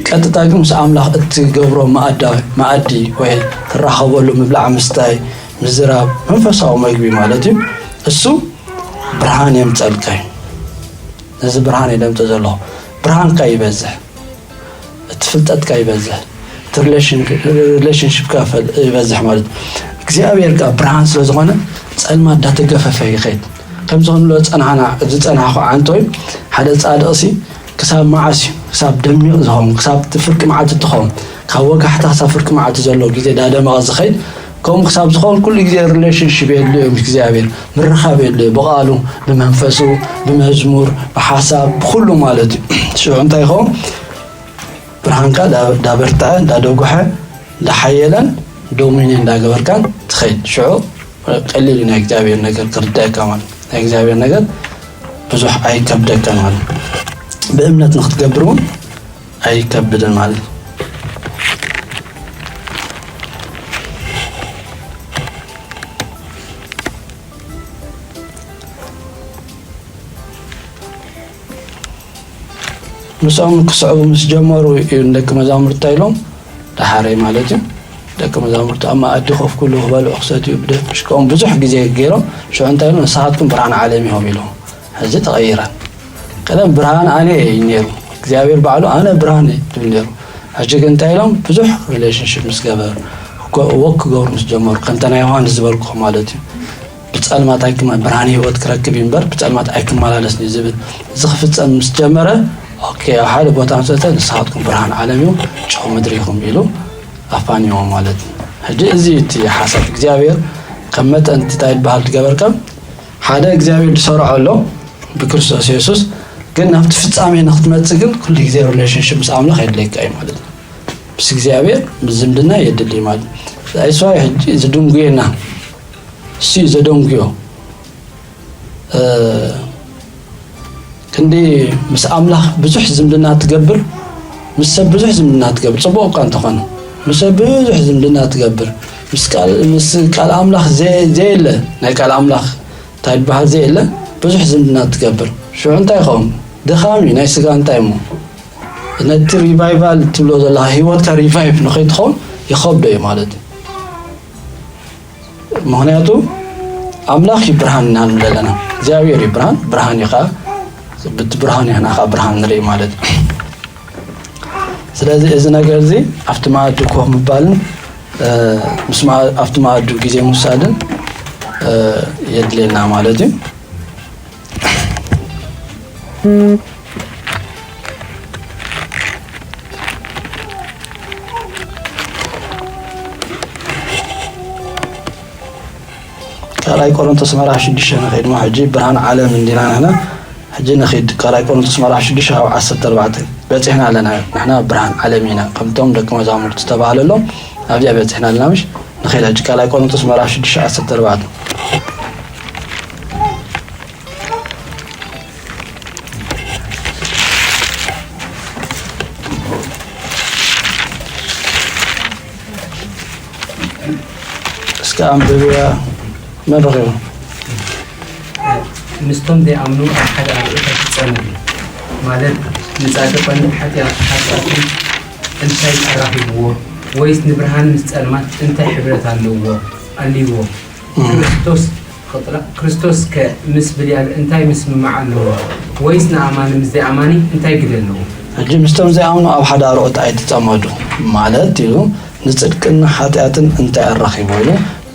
ቀጥታ ግን ምስ ኣምላኽ እትገብሮ መኣዳ-፣ መኣዲ ወይ ትራኸበሉ ምብላዕ ምስታይ፣ ምዝራብ፣ መንፈሳዊ መግቢ ማለት እዩ። እሱ ብርሃን የምጸልካ እዩ። ነዚ ብርሃን እየ ደምጽእ ዘለኹ። ብርሃንካ ይበዝሕ፣ እቲ ፍልጠትካ ይበዝሕ፣ እቲ ሪሌሽን-፣ ሪሌሽንሽፕካ ፈል-፣ ይበዝሕ ማለት እዩ። እግዚኣብሔር ከኣ ብርሃን ስለ ዝኾነ ጸልማት እንዳተገፈፈ ይኸይድ። ከምዚ ክንብሎ ዝጸናሕና፣ ዝጸናሕኩ ዓንቶይ ሓደ ጻድቕሲ ክሳብ መዓስ እዩ? ክሳብ ደሚቕ ዝኸውን፣ ክሳብ እቲ ፍርቂ መዓልቲ ትኸውን፣ ካብ ወጋሕታ ክሳብ ፍርቂ መዓልቲ ዘሎ ግዜ ዳደመቐ ዝኸይድ፣ ከምኡ ክሳብ ዝኸውን ኩሉ ግዜ ሪሌሽንሽፕ የድልዮ እዩ ምስ እግዚኣብሔር፣ ምርኻብ የድልዮ፣ ብቓሉ፣ ብመንፈሱ፣ ብመዝሙር፣ ብሓሳብ፣ ብኹሉ ማለት እዩ። ሽዑ እንታይ ይኸውን? ብርሃንካ ዳ-፣ ዳበርትዐ፣ እንዳደጉሐ፣ እንዳሓየለን ዶሚኔ እንዳገበርካን ትኸይድ። ሽዑ ቀሊል እዩ ናይ እግዚኣብሔር ነገር ክርዳእካ ማለት እዩ። ናይ እግዚኣብሔር ነገር ብዙሕ ኣይከብደካን ማለት እዩ። ብእምነት ንክትገብር እውን ኣይከብድን ማለት እዩ። ምስኦም ክስዕቡ ምስ ጀመሩ እዩ ንደቂ መዛሙርቱ እንታይ ኢሎም? ደሓረይ ማለት እዩ። ደቂ መዛሙርቱ ኣብ መኣዲ ኮፍ ክብሉ፣ ክበልዑ፣ ክሰትዩ ብደ-፣ ብሽቀኦም ብዙሕ ግዜ ገይሮም፣ ሽዑ እንታይ ኢሎም? ንስኻትኩም ብርሃን ዓለም ኢኹም ኢሎም። ሕጂ ተቐይረ። ቀደም ብርሃን ኣነ እየ ነይሩ። እግዚኣብሔር ባዕሉ ኣነ ብርሃን እየ ዝብል ነይሩ። ሕጂ ግን እንታይ ኢሎም? ብዙሕ ሪሌሽንሽፕ ምስ ገበሩ፣ ኮ-፣ ወክ ክገብሩ ምስ ጀመሩ፣ ከምታ ናይ ዮሃንስ ዝበልኩኹም ማለት እዩ። ብቲ ጸልማት ኣይክመ-፣ ብርሃን ህይወት ክረክብ እዩ እምበር ብጸልማት ኣይክመላለስን እዩ ዝብል። እዚ ክፍጸም ምስ ጀመረ፣ ኦኬ፣ ኣብ ሓደ ቦታ ምስ በጽሐ ንስኻትኩም ብርሃን ዓለም እዩ፣ ጨው ምድሪ ኢኹም ኢሉ ኣፋንዎ ማለት እዩ። ሕጂ እዚ እዩ እቲ ሓሳብ እግዚኣብሔር። ከም መጠን እቲ እንታይ ይበሃል ዝገበርካ፣ ሓደ እግዚኣብሔር ዝሰርዖ ኣሎ ብክርስቶስ የሱስ፣ ግን ናብቲ ፍጻሜ ንክትመጽእ ግን ኩሉ ግዜ ሪሌሽንሽፕ ምስ ኣምላኽ የድልየካ እዩ ማለት እዩ። ምስ እግዚኣብሔር ምስ ዝምድና የድሊ ማለት እዩ። ኣይስዋይ ሕጂ ዝድንጉየና እሱ እዩ ዘደንጉዮ። እ፣ ክንዲ ምስ ኣምላኽ ብዙሕ ዝምድና ትገብር፣ ምስ ሰብ ብዙሕ ዝምድና ትገብር፣ ጽቡቕ እኳ እንተኾነ፣ ምስ ሰብ ብዙሕ ዝምድና ትገብር፣ ምስ ቃል፣ ምስ ቃል ኣምላኽ ዘ-፣ ዘየለ፣ ናይ ቃል ኣምላኽ እንታይ ዝበሃል ዘየለ፣ ብዙሕ ዝምድና ትገብር። ሽዑ እንታይ ይኸውን? ድኻም እዩ፣ ናይ ስጋ እንታይ እሞ? ነቲ ሪቫይቫል ትብሎ ዘለኻ ህይወትካ ሪቫይቭ ንኸይትኸውን ይኸብዶ እዩ ማለት እዩ። ምኽንያቱ ኣምላኽ እዩ ብርሃን ኢና ንብል ዘለና። እግዚኣብሔር እዩ ብርሃን፣ ብርሃን እዩ ኸዓ፣ ብቲ ብርሃን ኢና ኸዓ ብርሃን ንርኢ ማለት እዩ። ስለዚ እዚ ነገር እዚ ኣብቲ መኣዲ ኮፍ ምባልን፣ እ፣ ምስ መኣ-፣ ኣብቲ መኣዲ ግዜ ምውሳድን፣ እ፣ የድልየና ማለት እዩ። ካልኣይ ቆሮንቶስ ምዕራፍ ሽዱሽተ ንኸይድ እሞ፣ ሕጂ ብርሃን ዓለም እንዲና ንሕና። ሕጂ ንኺድ ካልኣይ ቆሮንቶስ ምዕራፍ ሽዱሽተ ካብ ዓሰርተ ኣርባዕተ በጺሕና ኣለና። ንሕና ብርሃን ዓለም ኢና፣ ከምቶም ደቂ መዛሙርቲ ዝተባህለሎም ኣብዚኣ በጺሕና ኣለና። ምሽ ንኺድ ሕጂ ካልኣይ ቆሮንቶስ ምዕራፍ ሽዱሽተ ዓሰርተ ኣርባዕተ። እስከ ኣንብብያ። መን ረኺቡ? ምስቶም ዘይኣምኑ ኣብ ሓደ ኣርዑት ኣይትጸመዱ፣ ማለት ንጻድቕን ሓጢኣት-፣ ሓጢኣትን እንታይ ኣራኺብዎ? ወይስ ንብርሃን ምስ ጸልማት እንታይ ሕብረት ኣለዎ፣ ኣልይዎ? እም። ክርስቶስ ኽጥላ-፣ ክርስቶስከ ምስ ብልያል እንታይ ምስምማዕ ኣለዎ? ወይስ ንኣማኒ ምስ ዘይኣማኒ እንታይ ግደ ኣለዎ? ሕጂ ምስቶም ዘይኣምኑ ኣብ ሓደ ኣርዑት ኣይትጸመዱ ማለት ኢሉ፣ ንጽድቅን ንሓጢኣትን እንታይ ኣራኺቦ ኢሉ።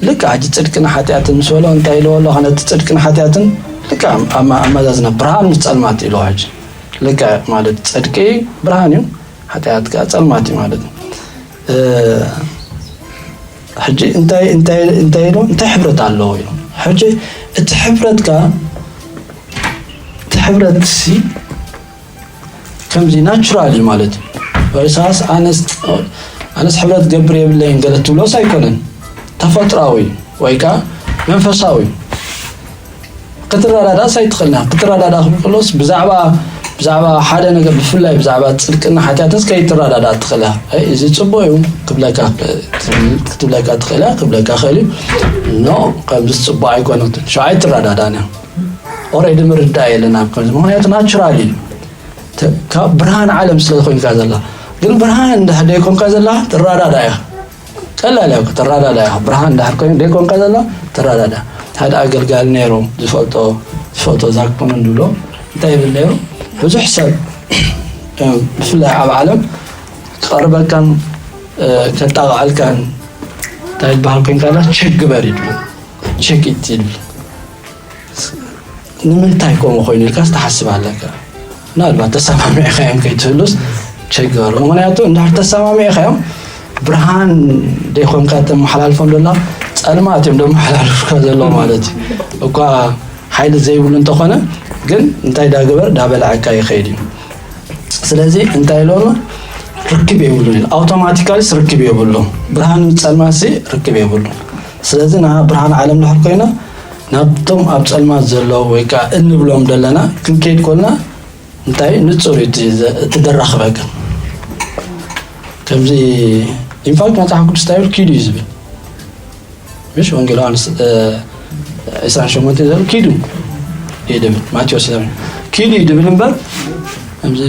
ልክዕ ሕጂ ጽድቅን ሓጢኣትን ምስ በሎ እንታይ ኢልዎ ኣሎ? ነቲ ጽድቅን ሓጢኣትን ልክዕ ኣብ ኣመዛዝና ብርሃን ምስ ጸልማት ኢልዎ። ሕጂ ልክዕ ማለት ጽድቂ ብርሃን እዩ፣ ሓጢኣት ከኣ ጸልማት እዩ ማለት እዩ። እ፣ ሕጂ እንታይ፣ እንታይ፣ እንታይ ኢሉ፣ እንታይ ሕብረት ኣለዎ ኢሉ። ሕጂ እቲ ሕብረት ከኣ፣ እቲ ሕብረት ሲ ከምዚ ናቹራል እዩ ማለት እዩ። ወይ ሳስ ኣነስ፣ ኣነስ ሕብረት ገብር የብለይን ገለ ትብሎስ ኣይኮነን። ተፈጥራዊ ወይ ከኣ መንፈሳዊ እዩ። ክትረዳዳእስ ኣይትኽእልን ኢኻ። ክትረዳዳእ ክብቅሎስ ብዛዕባ፣ ብዛዕባ ሓደ ነገር ብፍላይ ብዛዕባ ጽድቅና ሓጢኣትስ ከይትረዳዳእ ትኽእል ኢኻ። ኣይ፣ እዚ ጽቡቕ እዩ ክብለካ፣ ክትብለካ ትኽእል እያ፣ ክብለካ ክእል እዩ። ኖ፣ ከምዚ ጽቡቕ ኣይኮነን ክትብል። ሽዑ ኣይትረዳዳእን ኢኻ። ኦሬዲ ምርዳእ የለን ኣብ ከምዚ። ምኽንያቱ ናቹራል እዩ። ተ-፣ ካብ ብርሃን ዓለም ስለ ኮይንካ ዘላ። ግን ብርሃን እንድሕር ደይኮንካ ዘላ፣ ትረዳዳእ ኢኻ። ቀላል እያ፣ ትረዳዳእ ኢኻ። ብርሃን እንድሕር ኮይን-፣ ደይኮንካ ዘላ፣ ትረዳዳእ። ሓደ ኣገልጋሊ ነይሩ፣ ዝፈልጦ፣ ዝፈልጦ ዛክ ኮነን ዝብሎ፣ እንታይ ይብል ነይሩ? ብዙሕ ሰብ፣ ብፍላይ ኣብ ዓለም፣ ክቐርበካን፣ እ፣ ከጣቕዐልካን፣ እንታይ ዝበሃል ኮይንካ ዘላ፣ ቸክ ግበር ይብል። ቸክ ኢት ይብል። ንምንታይ ከምኡ ኮይኑ ኢልካስ ትሓስብ ኣለካ? ምናልባት ተሰማሚዕካዮም ከይትህሉስ ቸገሩ። ምኽንያቱ እንድሕር ተሰማሚዕካዮም ብርሃን ደይኮንካ ተመሓላልፎም ዘላ፣ ጸልማት እዮም ዘመሓላልፉካ ዘለዉ ማለት እዩ። እኳ ሓይሊ ዘይብሉ እንተኾነ ግን እንታይ ዳግበር ዳበልዐካ ይኸይድ እዩ። ስለዚ እንታይ ኢሎሞ? ርክብ የብሉን ኢሉ። ኣውቶማቲካሊስ ርክብ የብሉን። ብርሃን ምስ ጸልማትሲ ርክብ የብሉን። ስለዚ ንዓ ብርሃን ዓለም እንድሕር ኮይና ናብቶም ኣብ ጸልማት ዘለዉ ወይ ከኣ እንብሎም ዘለና ክንከይድ ኮልና እንታይ ንጹር እዩ እቲ ዘ-፣ እቲ ደራኽበካ። ከምዚ ኢንፋክት መጽሓፍ ቅዱስ እንታይ ይብል? ኪዱ እዩ ዝብል። ምሽ ወንጌል ዮሃንስ፣ እ፣ ዕስራን ሸሞንተን ዘሉ ኪዱ እዩ ድብል። ማቴዎስ ዘሉ ኪዱ እዩ ድብል እምበር፣ ከምዚ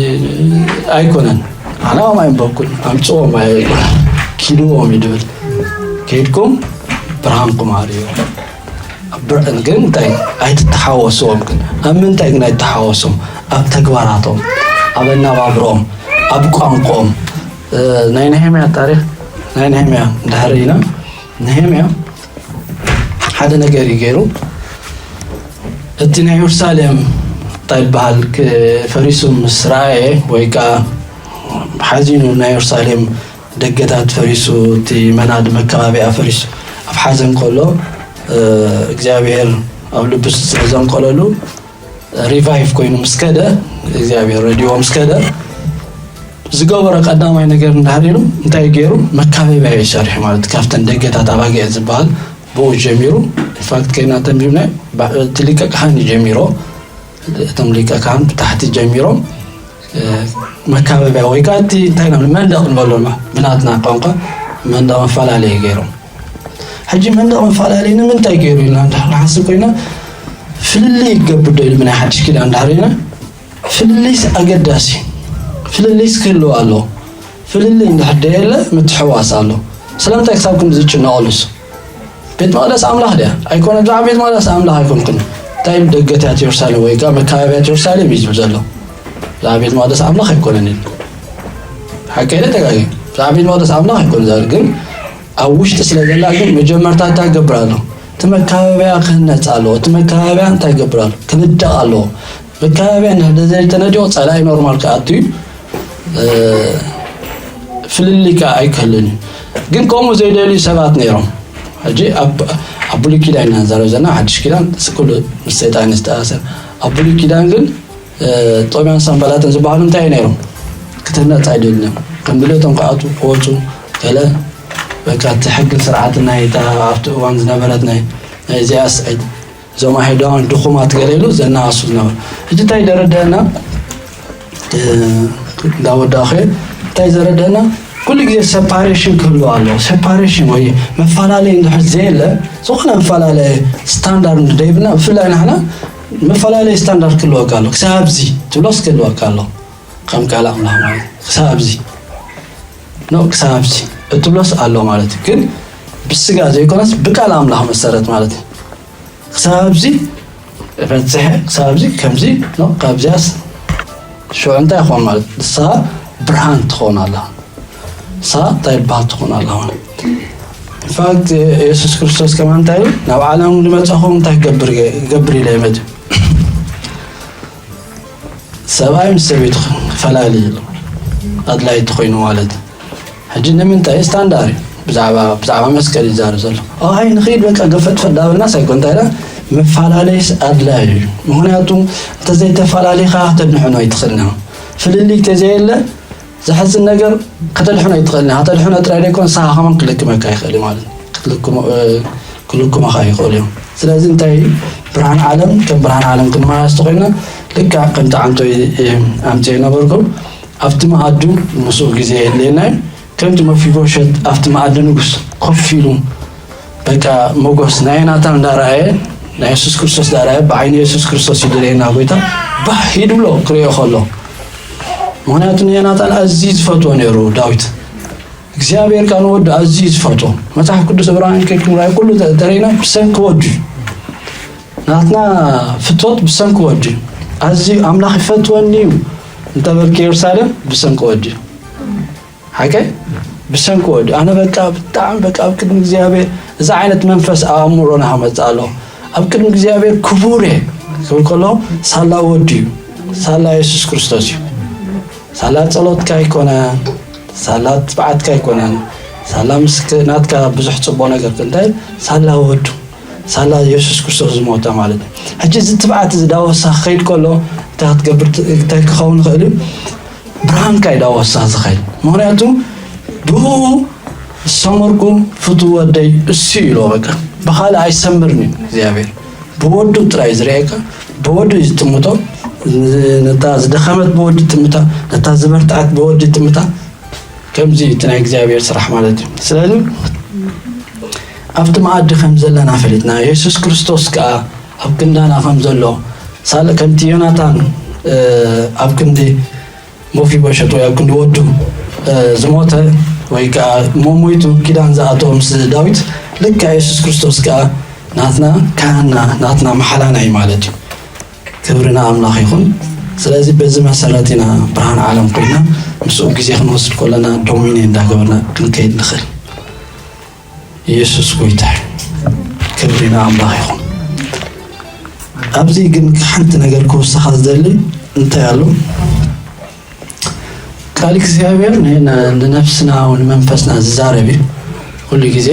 ኣይኮነን። ኣነ ኦም ኣይንበብኩን፣ ኣምጽኦም ኣይኮነን። ኪድዎም እዩ ድብል። ከይድኩም ብርሃንኩም ኣርእዩ። ብር-፣ ግን እንታይ ኣይትተሓወስዎም። ግን ኣብ ምንታይ ግን ኣይተሓወስዎም? ኣብ ተግባራቶም፣ ኣብ ኣነባብርኦም፣ ኣብ ቋንቋኦም። እ፣ ናይ ነሄምያ ታሪኽ፣ ናይ ነሄምያ እንድሕር ኢና፣ ነሄምያ ሓደ ነገር እዩ ገይሩ። እቲ ናይ የሩሳሌም እንታይ ይበሃል፣ ክ-፣ ፈሪሱ ምስ ረኣየ ወይ ከዓ ሓዚኑ፣ ናይ የሩሳሌም ደገታት ፈሪሱ፣ እቲ መናድ መከባቢያ ፈሪሱ ኣብ ሓዘን ከሎ፣ እ፣ እግዚኣብሔር ኣብ ልቡ ስለ ዘንቀለሉ፣ ሪቫይቭ ኮይኑ ምስ ከደ፣ እግዚኣብሔር ረድዎ ምስ ከደ፣ ዝገበሮ ቀዳማይ ነገር እንዳህሪሉ እንታይ ገይሩ? መካበቢያ እዩ ሰሪሑ ማለት፣ ካብተን ደገታት ኣባጊዕ ዝበሃል ብኡ ጀሚሩ። ኢንፋክት ከይና ተንቢብና፣ ባ-፣ እቲ ሊቀ ካህን እዩ ጀሚሮ። እቶም ሊቀ ካህን ብታሕቲ ጀሚሮም፣ እ፣ መካበቢያ ወይ ከዓ እቲ እንታይ ኢና መንደቕ ንበሎ፣ ብናትና ቋንቋ መንደቕ መፈላለየ ገይሮም። ሕጂ መንደቕ መፈላለየ ንምንታይ ገይሩ ኢልና እንድሕር ንሓስብ ኮይና፣ ፍልልይ ይገብር ዶ ኢሉ ብናይ ሓድሽ ኪዳን እንድሕር ኢና፣ ፍልልይስ ኣገዳሲ እዩ። ፍልልይስ ክህልው ኣለዎ። ፍልልይ እንድሕር ደየለ ምትሕዋስ ኣሎ። ስለምንታይ ክሳብ ክንዲ ዝጭነቐሉስ? ቤት መቕደስ ኣምላኽ ድያ? ኣይኮነ። ብዛዕባ ቤት መቕደስ ኣምላኽ ኣይኮንኩን። እንታይ ኢሉ? ደገታት የሩሳሌም ወይ ከዓ መካበቢያት የሩሳሌም እዩ ዝብል ዘሎ። ብዛዕባ ቤት መቕደስ ኣምላኽ ኣይኮነን ኢሉ። ሓቀይ ዶ ተጋግየ? ብዛዕባ ቤት መቕደስ ኣምላኽ ኣይኮነ ዝብል፣ ግን ኣብ ውሽጢ ስለ ዘላ ግን መጀመርታ እንታይ ክገብር ኣሎ? እቲ መካበቢያ ክህነፅ ኣለዎ። እቲ መካበቢያ እንታይ ክገብር ኣሎ? ክንደቕ ኣለዎ። መካበቢያ እንድሕር ዘይተነዲቑ ጸላኢ ኖርማል ክኣቱ እዩ። እ፣ ፍልልይ ከኣ ኣይክህልን እዩ። ግን ከምኡ ዘይደልዩ ሰባት ነይሮም። ሕጂ ኣብ፣ ኣብ ብሉይ ኪዳን ኢና ንዛረብ ዘለና፣ ሓድሽ ኪዳን ኩሉ ምስ ሰይጣን ዝተኣሰር። ኣብ ብሉይ ኪዳን ግን፣ እ፣ ጦብያን ሳንባላጥን ዝበሃሉ እንታይ ነይሮም? ክትህነጽ ኣይደልን እዮም። ከም ድሌቶም ክኣትዉ፣ ክወጹ፣ ገለ በቃ እቲ ሕግን ስርዓትን ናይ እታ ኣብቲ እዋን ዝነበረት ናይ፣ ናይ እዚኣስ ኣይ-፣ እዞም ኣይሁዳውያን ድኹማት ገለ ኢሉ ዘናኣሱ ዝነበሩ። ሕጂ እንታይ ዘረድአና? እ፣ እንዳወዳእኹ እየ። እንታይ ዘረድአና? ኩሉ ግዜ ሰፓሬሽን ክህልዎ ኣለዎ። ሰፓሬሽን ወይ መፈላለይ እንድሕር ዘየለ፣ ዝኾነ መፈላለይ ስታንዳርድ እንድደይብልና፣ ብፍላይ ንሕና መፈላለይ ስታንዳርድ ክህልወካ ኣሎ። ክሳብ ኣብዚ ትብሎስ ክህልወካ ኣሎ። ከም ቃል ኣምላኽ ማለት ክሳብ ኣብዚ፣ ኖ፣ ክሳብ ኣብዚ እትብሎስ ኣሎ ማለት እዩ። ግን ብስጋ ዘይኮነስ ብቃል ኣምላኽ መሰረት ማለት እዩ። ክሳብ ኣብዚ እበጽሐ፣ ክሳብ ኣብዚ ከምዚ፣ ኖ፣ ካብዚያስ ሽዑ እንታይ ይኾን ማለት? ንሳ ብርሃን ትኾን ኣላ። ንሳ እንታይ ይበሃል ትኾን ኣላ ማለት? ኢንፋክት የሱስ ክርስቶስ ከማን እንታይ ኢሉ? ናብ ዓለም ዝመጻኹ እንታይ ክገብር፣ ክገብር ኢለ እየ መጽእ። ሰብኣይ ምስ ሰበይቱ ክፈላለ ኢሉ ኣድላይ እንተኾይኑ ማለት። ሕጂ ንምንታይ? ስታንዳርድ እዩ። ብዛዕባ፣ ብዛዕባ መስቀል ይዛረብ ዘሎ። ኣይ ንኸይድ በቃ ገፈጥፈጥ ዳበልናስ ኣይኮን፣ እንታይ ኢላ? መፈላለይስ ኣድላይ እዩ። ምኽንያቱ እንተዘይተፈላለኻ ከተድሕኖ ኣይትኽእልን ኢኻ። ፍልልይ እንተዘየለ ዘሕዝን ነገር ከተድሕኖ ኣይትኽእልን ኢኻ። ከተድሕኖ ጥራይ ዘይኮነ ንስኻ ከማን ክልክመካ ይኽእል እዩ ማለት እዩ። ክትልክሞ፣ እ፣ ክልክሙኻ ይኽእሉ እዮም። ስለዚ እንታይ እዩ? ብርሃን ዓለም ከም ብርሃን ዓለም ክንመላለስ ተኾይና ልክዕ ከምቲ ዓንቶ ኣምፅኤ ነበርኩ። ኣብቲ መኣዱ ምስኡ ግዜ የድልየና እዩ። ከምቲ መፊቦሸት ኣብቲ መኣዲ ንጉስ ኮፍ ኢሉ በቃ ሞጎስ ናይ ዮናታን እንዳረኣየ ናይ የሱስ ክርስቶስ እንዳረኣየ ብዓይኒ የሱስ ክርስቶስ ይድርየና ጎይታ ባህ ይድብሎ ክርእዮ ከሎ። ምኽንያቱ ንዮናታን ኣዝዩ ዝፈትዎ ነይሩ ዳዊት። እግዚኣብሔር ከኣ ንወዱ ኣዝዩ ዝፈትዎ። መጽሓፍ ቅዱስ ዕብራውያን ከይድኩም ራእይ ኩሉ ተ-፣ ተረኢና ብሰንኪ ወዱ እዩ። ናትና ፍትወት ብሰንኪ ወዱ እዩ። ኣዝዩ ኣምላኽ ይፈትወኒ እዩ እንተበልኪ የሩሳሌም ብሰንኪ ወዱ እዩ። ሓቀይ ብሰንኪ ወዱ። ኣነ በቃ ብጣዕሚ በቃ ኣብ ቅድሚ እግዚኣብሔር እዚ ዓይነት መንፈስ ኣብ ኣእምሮና ክመጽእ ኣለዎ። ኣብ ቅድሚ እግዚኣብሔር ክቡር እየ ክብል ከሎ ሳላ ወዱ እዩ። ሳላ የሱስ ክርስቶስ እዩ። ሳላ ጸሎትካ ኣይኮነን፣ ሳላ ትብዓትካ ኣይኮነን፣ ሳላ ምስ ክ-፣ ናትካ ብዙሕ ጽቡቕ ነገር ክንታይ ሳላ ወዱ፣ ሳላ የሱስ ክርስቶስ ዝሞተ ማለት እዩ። ሕጂ እዚ ትብዓት እዚ ዳወሳ ክኸይድ ከሎ እንታይ ክትገብር ት-፣ እንታይ ክኸውን ይኽእል እዩ? ብርሃንካ እዩ ዳወሳ ዝኸይድ። ምኽንያቱ ብኡ ዝሰመርኩ ፍቱ ወደይ እሱ እዩ ኢሎ በቃ። ብኻልእ ኣይሰምርን እዩ እግዚኣብሔር። ብወዱ ጥራይ ዝርእየካ፣ ብወዱ እዩ ዝጥምቶ። ነታ ዝደኸመት ብወዱ ይጥምታ፣ ነታ ዝበርትዐት ብወዱ ይጥምታ። ከምዚ እዩ እቲ ናይ እግዚኣብሔር ስራሕ ማለት እዩ። ስለዚ ኣብቲ መኣዲ ከም ዘለና ፈሊጥና፣ የሱስ ክርስቶስ ከኣ ኣብ ክንዳና ከም ዘሎ፣ ሳለ ከምቲ ዮናታን፣ እ፣ ኣብ ክንዲ መፊቦሸት ወይ ኣብ ክንዲ ወዱ፣ እ፣ ዝሞተ ወይ ከኣ መሞይቱ ኪዳን ዝኣተወ ምስ ዳዊት፣ ልክዕ የሱስ ክርስቶስ ከኣ ናትና ካህንና፣ ናትና መሓላና እዩ ማለት እዩ። ክብሪ ንኣምላኽ ይኹን። ስለዚ በዚ መሰረት ኢና ብርሃን ዓለም ኮይና ምስኡ ግዜ ክንወስድ ከለና ዶሚኔ እንዳገበርና ክንከይድ ንኽእል። ኢየሱስ ጎይታ እዩ። ክብሪ ንኣምላኽ ይኹን። ኣብዚ ግን ሓንቲ ነገር ክውስኻ ዝደሊ እንታይ ኣሎ? ቃል እግዚኣብሔር ን-፣ ን-፣ ንነፍስና ንመንፈስና ዝዛረብ እዩ ኩሉ ግዜ።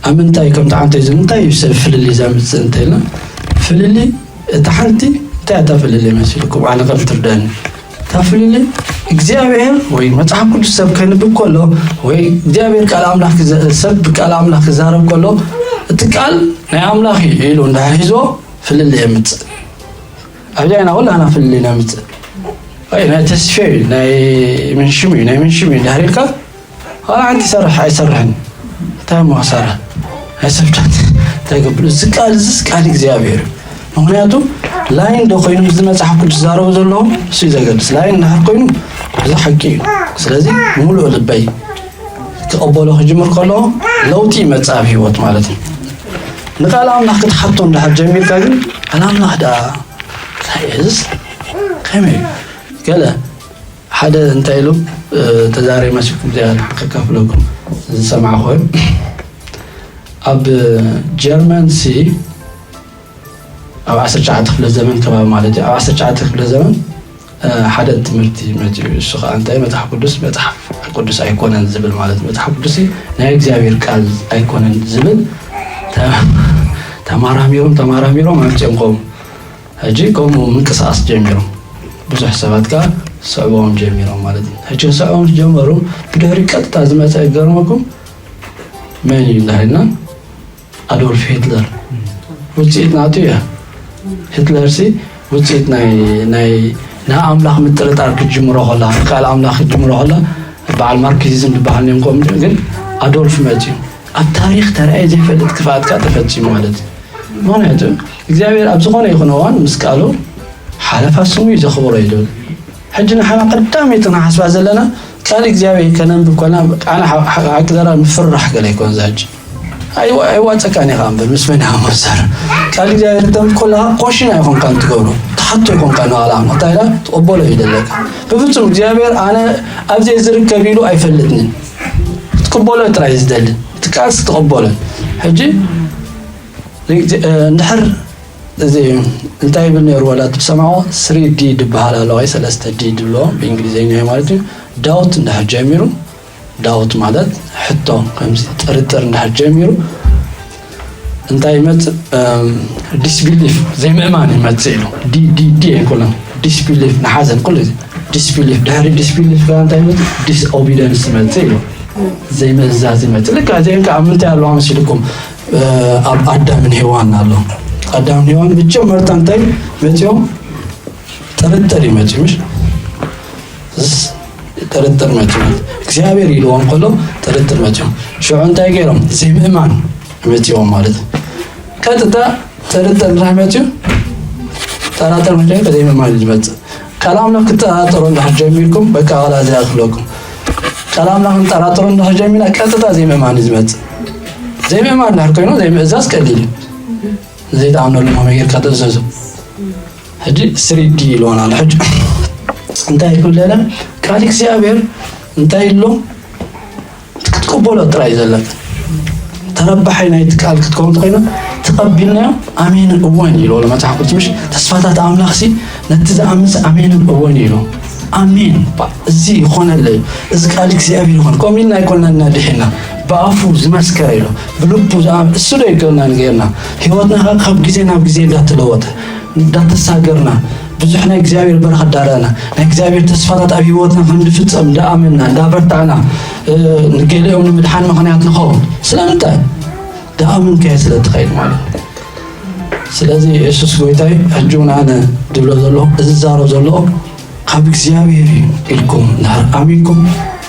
ኣብ ምንታይ ከም ተዓንቶ እዩ ዝብል፣ እንታይ እዩ ሰብ ፍልልይ ዘምፅእ እንተኢልና፣ ፍልልይ፣ እታ ሓንቲ እንታይ እታ ፍልልይ መሲልኩም? ኣነ ከም ትርደኒ፣ እታ ፍልልይ እግዚኣብሔር ወይ መጽሓፍ ቅዱስ ሰብ ከንብብ ከሎ ወይ እግዚኣብሔር ቃል ኣምላኽ ክዘ-፣ ሰብ ብቃል ኣምላኽ ክዛረብ ከሎ፣ እቲ ቃል ናይ ኣምላኽ እዩ ኢሉ እንድሕር ሒዝዎ፣ ፍልልይ የምፅእ። ኣብዚኣ ኢና ኩላና ፍልልይ ነምፅእ። ኣይ፣ ናይ ተስፌ እዩ፣ ናይ ምንሽም እዩ፣ ናይ ምንሽም እዩ እንድሕር ኢልካ፣ ዋላ ሓንቲ ይሰርሕ ኣይሰርሕን። እንታይ እሞ ክሰርሕ? ኣይሰብዳት። እንታይ ገብር? እዚ ቃል፣ እዚስ ቃል እግዚኣብሔር እዩ። ምኽንያቱ ላይን ዶ ኮይኑ፣ እዚ መጽሓፍ ቅዱስ ዝዛረቡ ዘለዉ እሱ እዩ ዘገድስ። ላይን እንድሕር ኮይኑ፣ እዚ ሓቂ እዩ። ስለዚ ብምሉእ ልበይ ክቐበሎ ክጅምር ከለኹ፣ ለውጢ ይመጽእ ኣብ ህይወት ማለት እዩ። ንቃል ኣምላኽ ክትሓቶ እንድሕር ጀሚርካ ግን፣ ቃል ኣምላኽ ደኣ እንታይ እዩ? እዚስ ከመይ እዩ? ገለ ሓደ እንታይ ኢሉ፣ እ፣ ተዛሪ መሲልኩም እዚኣ ከካፍለኩም ዝሰማዕኹ። ኣብ ጀርመን ሲ ኣብ ዓሰርተ ትሽዓተ ክፍለ ዘመን ከባቢ ማለት እዩ። ኣብ ዓሰርተ ትሽዓተ ክፍለ ዘመን፣ እ፣ ሓደ ትምህርቲ መፂኡ። እሱ ከዓ እንታይ፣ መጽሓፍ ቅዱስ መጽሓፍ ቅዱስ ኣይኮነን ዝብል ማለት፣ መጽሓፍ ቅዱስ ናይ እግዚኣብሔር ቃል ኣይኮነን ዝብል ተ-፣ ተማራሚሮም፣ ተማራሚሮም ኣምፂኦም ከምኡ። ሕጂ ከምኡ ምንቅስቃስ ጀሚሮም። ብዙሕ ሰባት ከዓ ስዕቦም ጀሚሮም ማለት እዩ። ሕጂ ክስዕቦም ዝጀመሩ፣ ብድሕሪ ቀጥታ ዝመፀ ይገርመኩም መን እዩ እንዳልና፣ ኣዶልፍ ሂትለር ውፅኢት ናቱ እያ። ሂትለር ሲ ውፅኢት ናይ፣ ናይ፣ ናይ ኣምላኽ ምጥርጣር ክጅምሮ ከላ፣ ቃል ኣምላኽ ክጅምሮ ከላ፣ በዓል ማርክሲዝም ዝበሃል ነም፣ ግን ኣዶልፍ መፅዩ። ኣብ ታሪኽ ተራእየ ዘይፈልጥ ክፍኣት ከዓ ተፈፂሙ ማለት እዩ። ምኽንያቱ እግዚኣብሔር ኣብ ዝኾነ ይኹን እዋን ምስ ቃሉ ሓለፋ ስሙ እዩ ዘኽብሮ እዩ ዝብል። ሕጂ ንሕና ቀዳመይቲ ንሓስባ ዘለና ቃል እግዚኣብሔር ከነንብብ ከለና፣ ኣነ ሓ-፣ ሓ-፣ ሓቂ ዘራ ምፍርራሕ ገለ ኣይኮን እዛ ሕጂ። ኣይዋ-፣ ኣይዋፀካን ኢኻ እምበር ምስ መን ኢኻ መዛር? ቃል እግዚኣብሔር እተንብብ ከለኻ ኮሽን ኣይኮንካን ትገብሮ፣ ትሓቶ ኣይኮንካን ንቓል ኣምላኽ። እንታይ ኢላ ትቕበሎ እዩ ደለካ። ብፍጹም እግዚኣብሔር ኣነ ኣብዚ ዝርከብ ኢሉ ኣይፈልጥንን። ክትቅበሎ ጥራይ እዩ ዝደሊ። እቲ ቃልሲ ትቕበሎ። ሕጂ ንግዜ-፣ እ፣ እንድሕር እዚ እንታይ ይብል ነይሩ? ወላ ትሰማዖ ስሪ ዲ ዝበሃል ኣለዋ፣ ሰለስተ ዲ ድብሎ ብእንግሊዝኛ ማለት እዩ። ዳውት እንድሕር ጀሚሩ፣ ዳውት ማለት ሕቶ፣ ከምዚ ጥርጥር እንድሕር ጀሚሩ እንታይ ይመጽእ? እም፣ ዲስቢሊፍ፣ ዘይምእማን ይመጽእ ኢሉ። ዲ፣ ዲ፣ ዲ ኣይኮነን። ዲስቢሊፍ፣ ንሓዘን ኩሉ ግዜ። ዲስቢሊፍ፣ ድሕሪ ዲስቢሊፍ ከኣ እንታይ ይመጽእ? ዲስኦቢደንስ ይመጽእ ኢሉ። ዘይምእዛዝ ይመጽእ። ልክዕ እዚአን ከኣ ኣብ ምንታይ ኣለዋ መሲልኩም? እ፣ ኣብ ኣዳምን ሄዋን ኣሎ። ኣዳምን ሄዋን መጀመርታ እንታይ መጺኦም? ጥርጥር እዩ መጺኡ፣ ምሽ? እስ-፣ ጥርጥር መጺኡ። እግዚኣብሔር ኢልዎም ከሎ ጥርጥር መጺኦም። ሽዑ እንታይ ገይሮም? ዘይምእማን መጺኦም ማለት እዩ። ቀጥታ ጥርጥር እንድሕር መጺኡ፣ ጠራጥር መጺኡ፣ ዘይምእማን እዩ ዝመጽእ። ቃል ኣምላኽ ክትጠራጠሩ እንድሕር ጀሚርኩም፣ በቃ ዋላ እዚኣ ክብለኩም። ቃል ኣምላኽ ንጠራጥሩ እንድሕር ጀሚርና፣ ቀጥታ ዘይምእማን እዩ ዝመጽእ። ዘይምእማን እንድሕር ኮይኑ፣ ዘይምእዛዝ ቀሊል እዩ። ዘይትኣምነሉ መመ ጌርካ ትእዘዞ። ሕጂ ስሪ ዲ ኢልዎና ኣሎ። ሕጂ እንታይ ይብለና? ቃል እግዚኣብሔር እንታይ ኢሎ? ክትቅበሎ ጥራይ እዩ ዘለካ። ተረባሓይ ናይቲ ቃል ክትከውን እንተኾይና፣ ተቐቢልናዮ፣ ኣሜንን እወን እዩ ኢልዎ መጽሓፍ ቅዱስ። ምሽ ተስፋታት ኣምላኽሲ ነቲ ዝኣምንስ ኣሜንን እወን እዩ ኢልዎ። ኣሜን። ባ-፣ እዚ ይኾነለይ፣ እዚ ቃል እግዚኣብሔር ይኾን። ከምኡ ኢልና ኣይኮንና እናድሒና፣ ብኣፉ ዝመስከረ ኢሎ፣ ብልቡ ዝኣምን እሱ ዶ ይገብርና ንገርና። ህይወትና ካብ ግዜ ናብ ግዜ እንዳተለወጠ፣ እንዳተሳገርና፣ ብዙሕ ናይ እግዚኣብሔር በረኸት ዳረና፣ ናይ እግዚኣብሔር ተስፋታት ኣብ ህይወትና ከም ዝፍጸም እንዳኣመንና፣ እንዳበርታዕና፣ እ፣ ንገሊኦም ንምድሓን ምኽንያት ንኸውን። ስለምንታይ? ዳኣመንካዮ ስለ ትኸይድ ማለት እዩ። ስለዚ የሱስ ጎይታይ ሕጂ እውን ኣነ ድብሎ ዘለኹ፣ እዚ ዝዛረብ ዘለኹ ካብ እግዚኣብሔር እዩ ኢልኩም እንድሕር ኣሚንኩም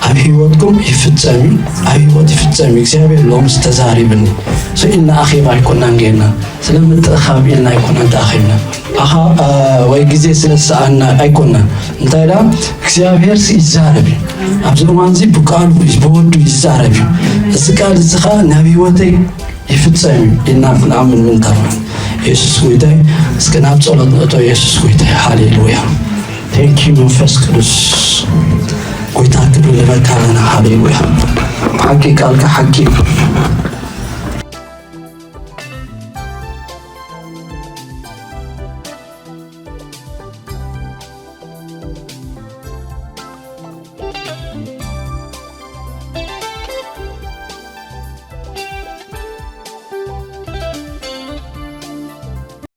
ኣብ ህይወትኩም ይፍጸም እዩ። ኣብ ህይወት ይፍጸም እዩ። እግዚኣብሔር ሎምስ ተዛሪብኒ። ሶ ኢልና ኣኼባ ኣይኮናን ጌርና። ስለ ምትእኻብ ኢልና ኣይኮናን ተኣኺብና። ኣኻ፣ አ፣ ወይ ግዜ ስለ ዝሰኣና ኣይኮናን። እንታይ ደኣ እግዚኣብሔር ሲ ይዛረብ እዩ። ኣብዚ እዋን እዚ ብቃሉ እዩ፣ ብወዱ ይዛረብ እዩ። እዚ ቃል እዚ ኸኣ ናብ ህይወተይ ይፍጸም እዩ ኢልና ክንኣምን ምንታን። የሱስ ጎይታይ፣ እስከ ናብ ጸሎት ንእቶ። የሱስ ጎይታይ፣ ሃሌሉያ። Thank you መንፈስ ቅዱስ። ጎይታ ክብሪ ንበካ ኣለና። ሃሌሉያ። ሓቂ ቃልካ ሓቂ እዩ።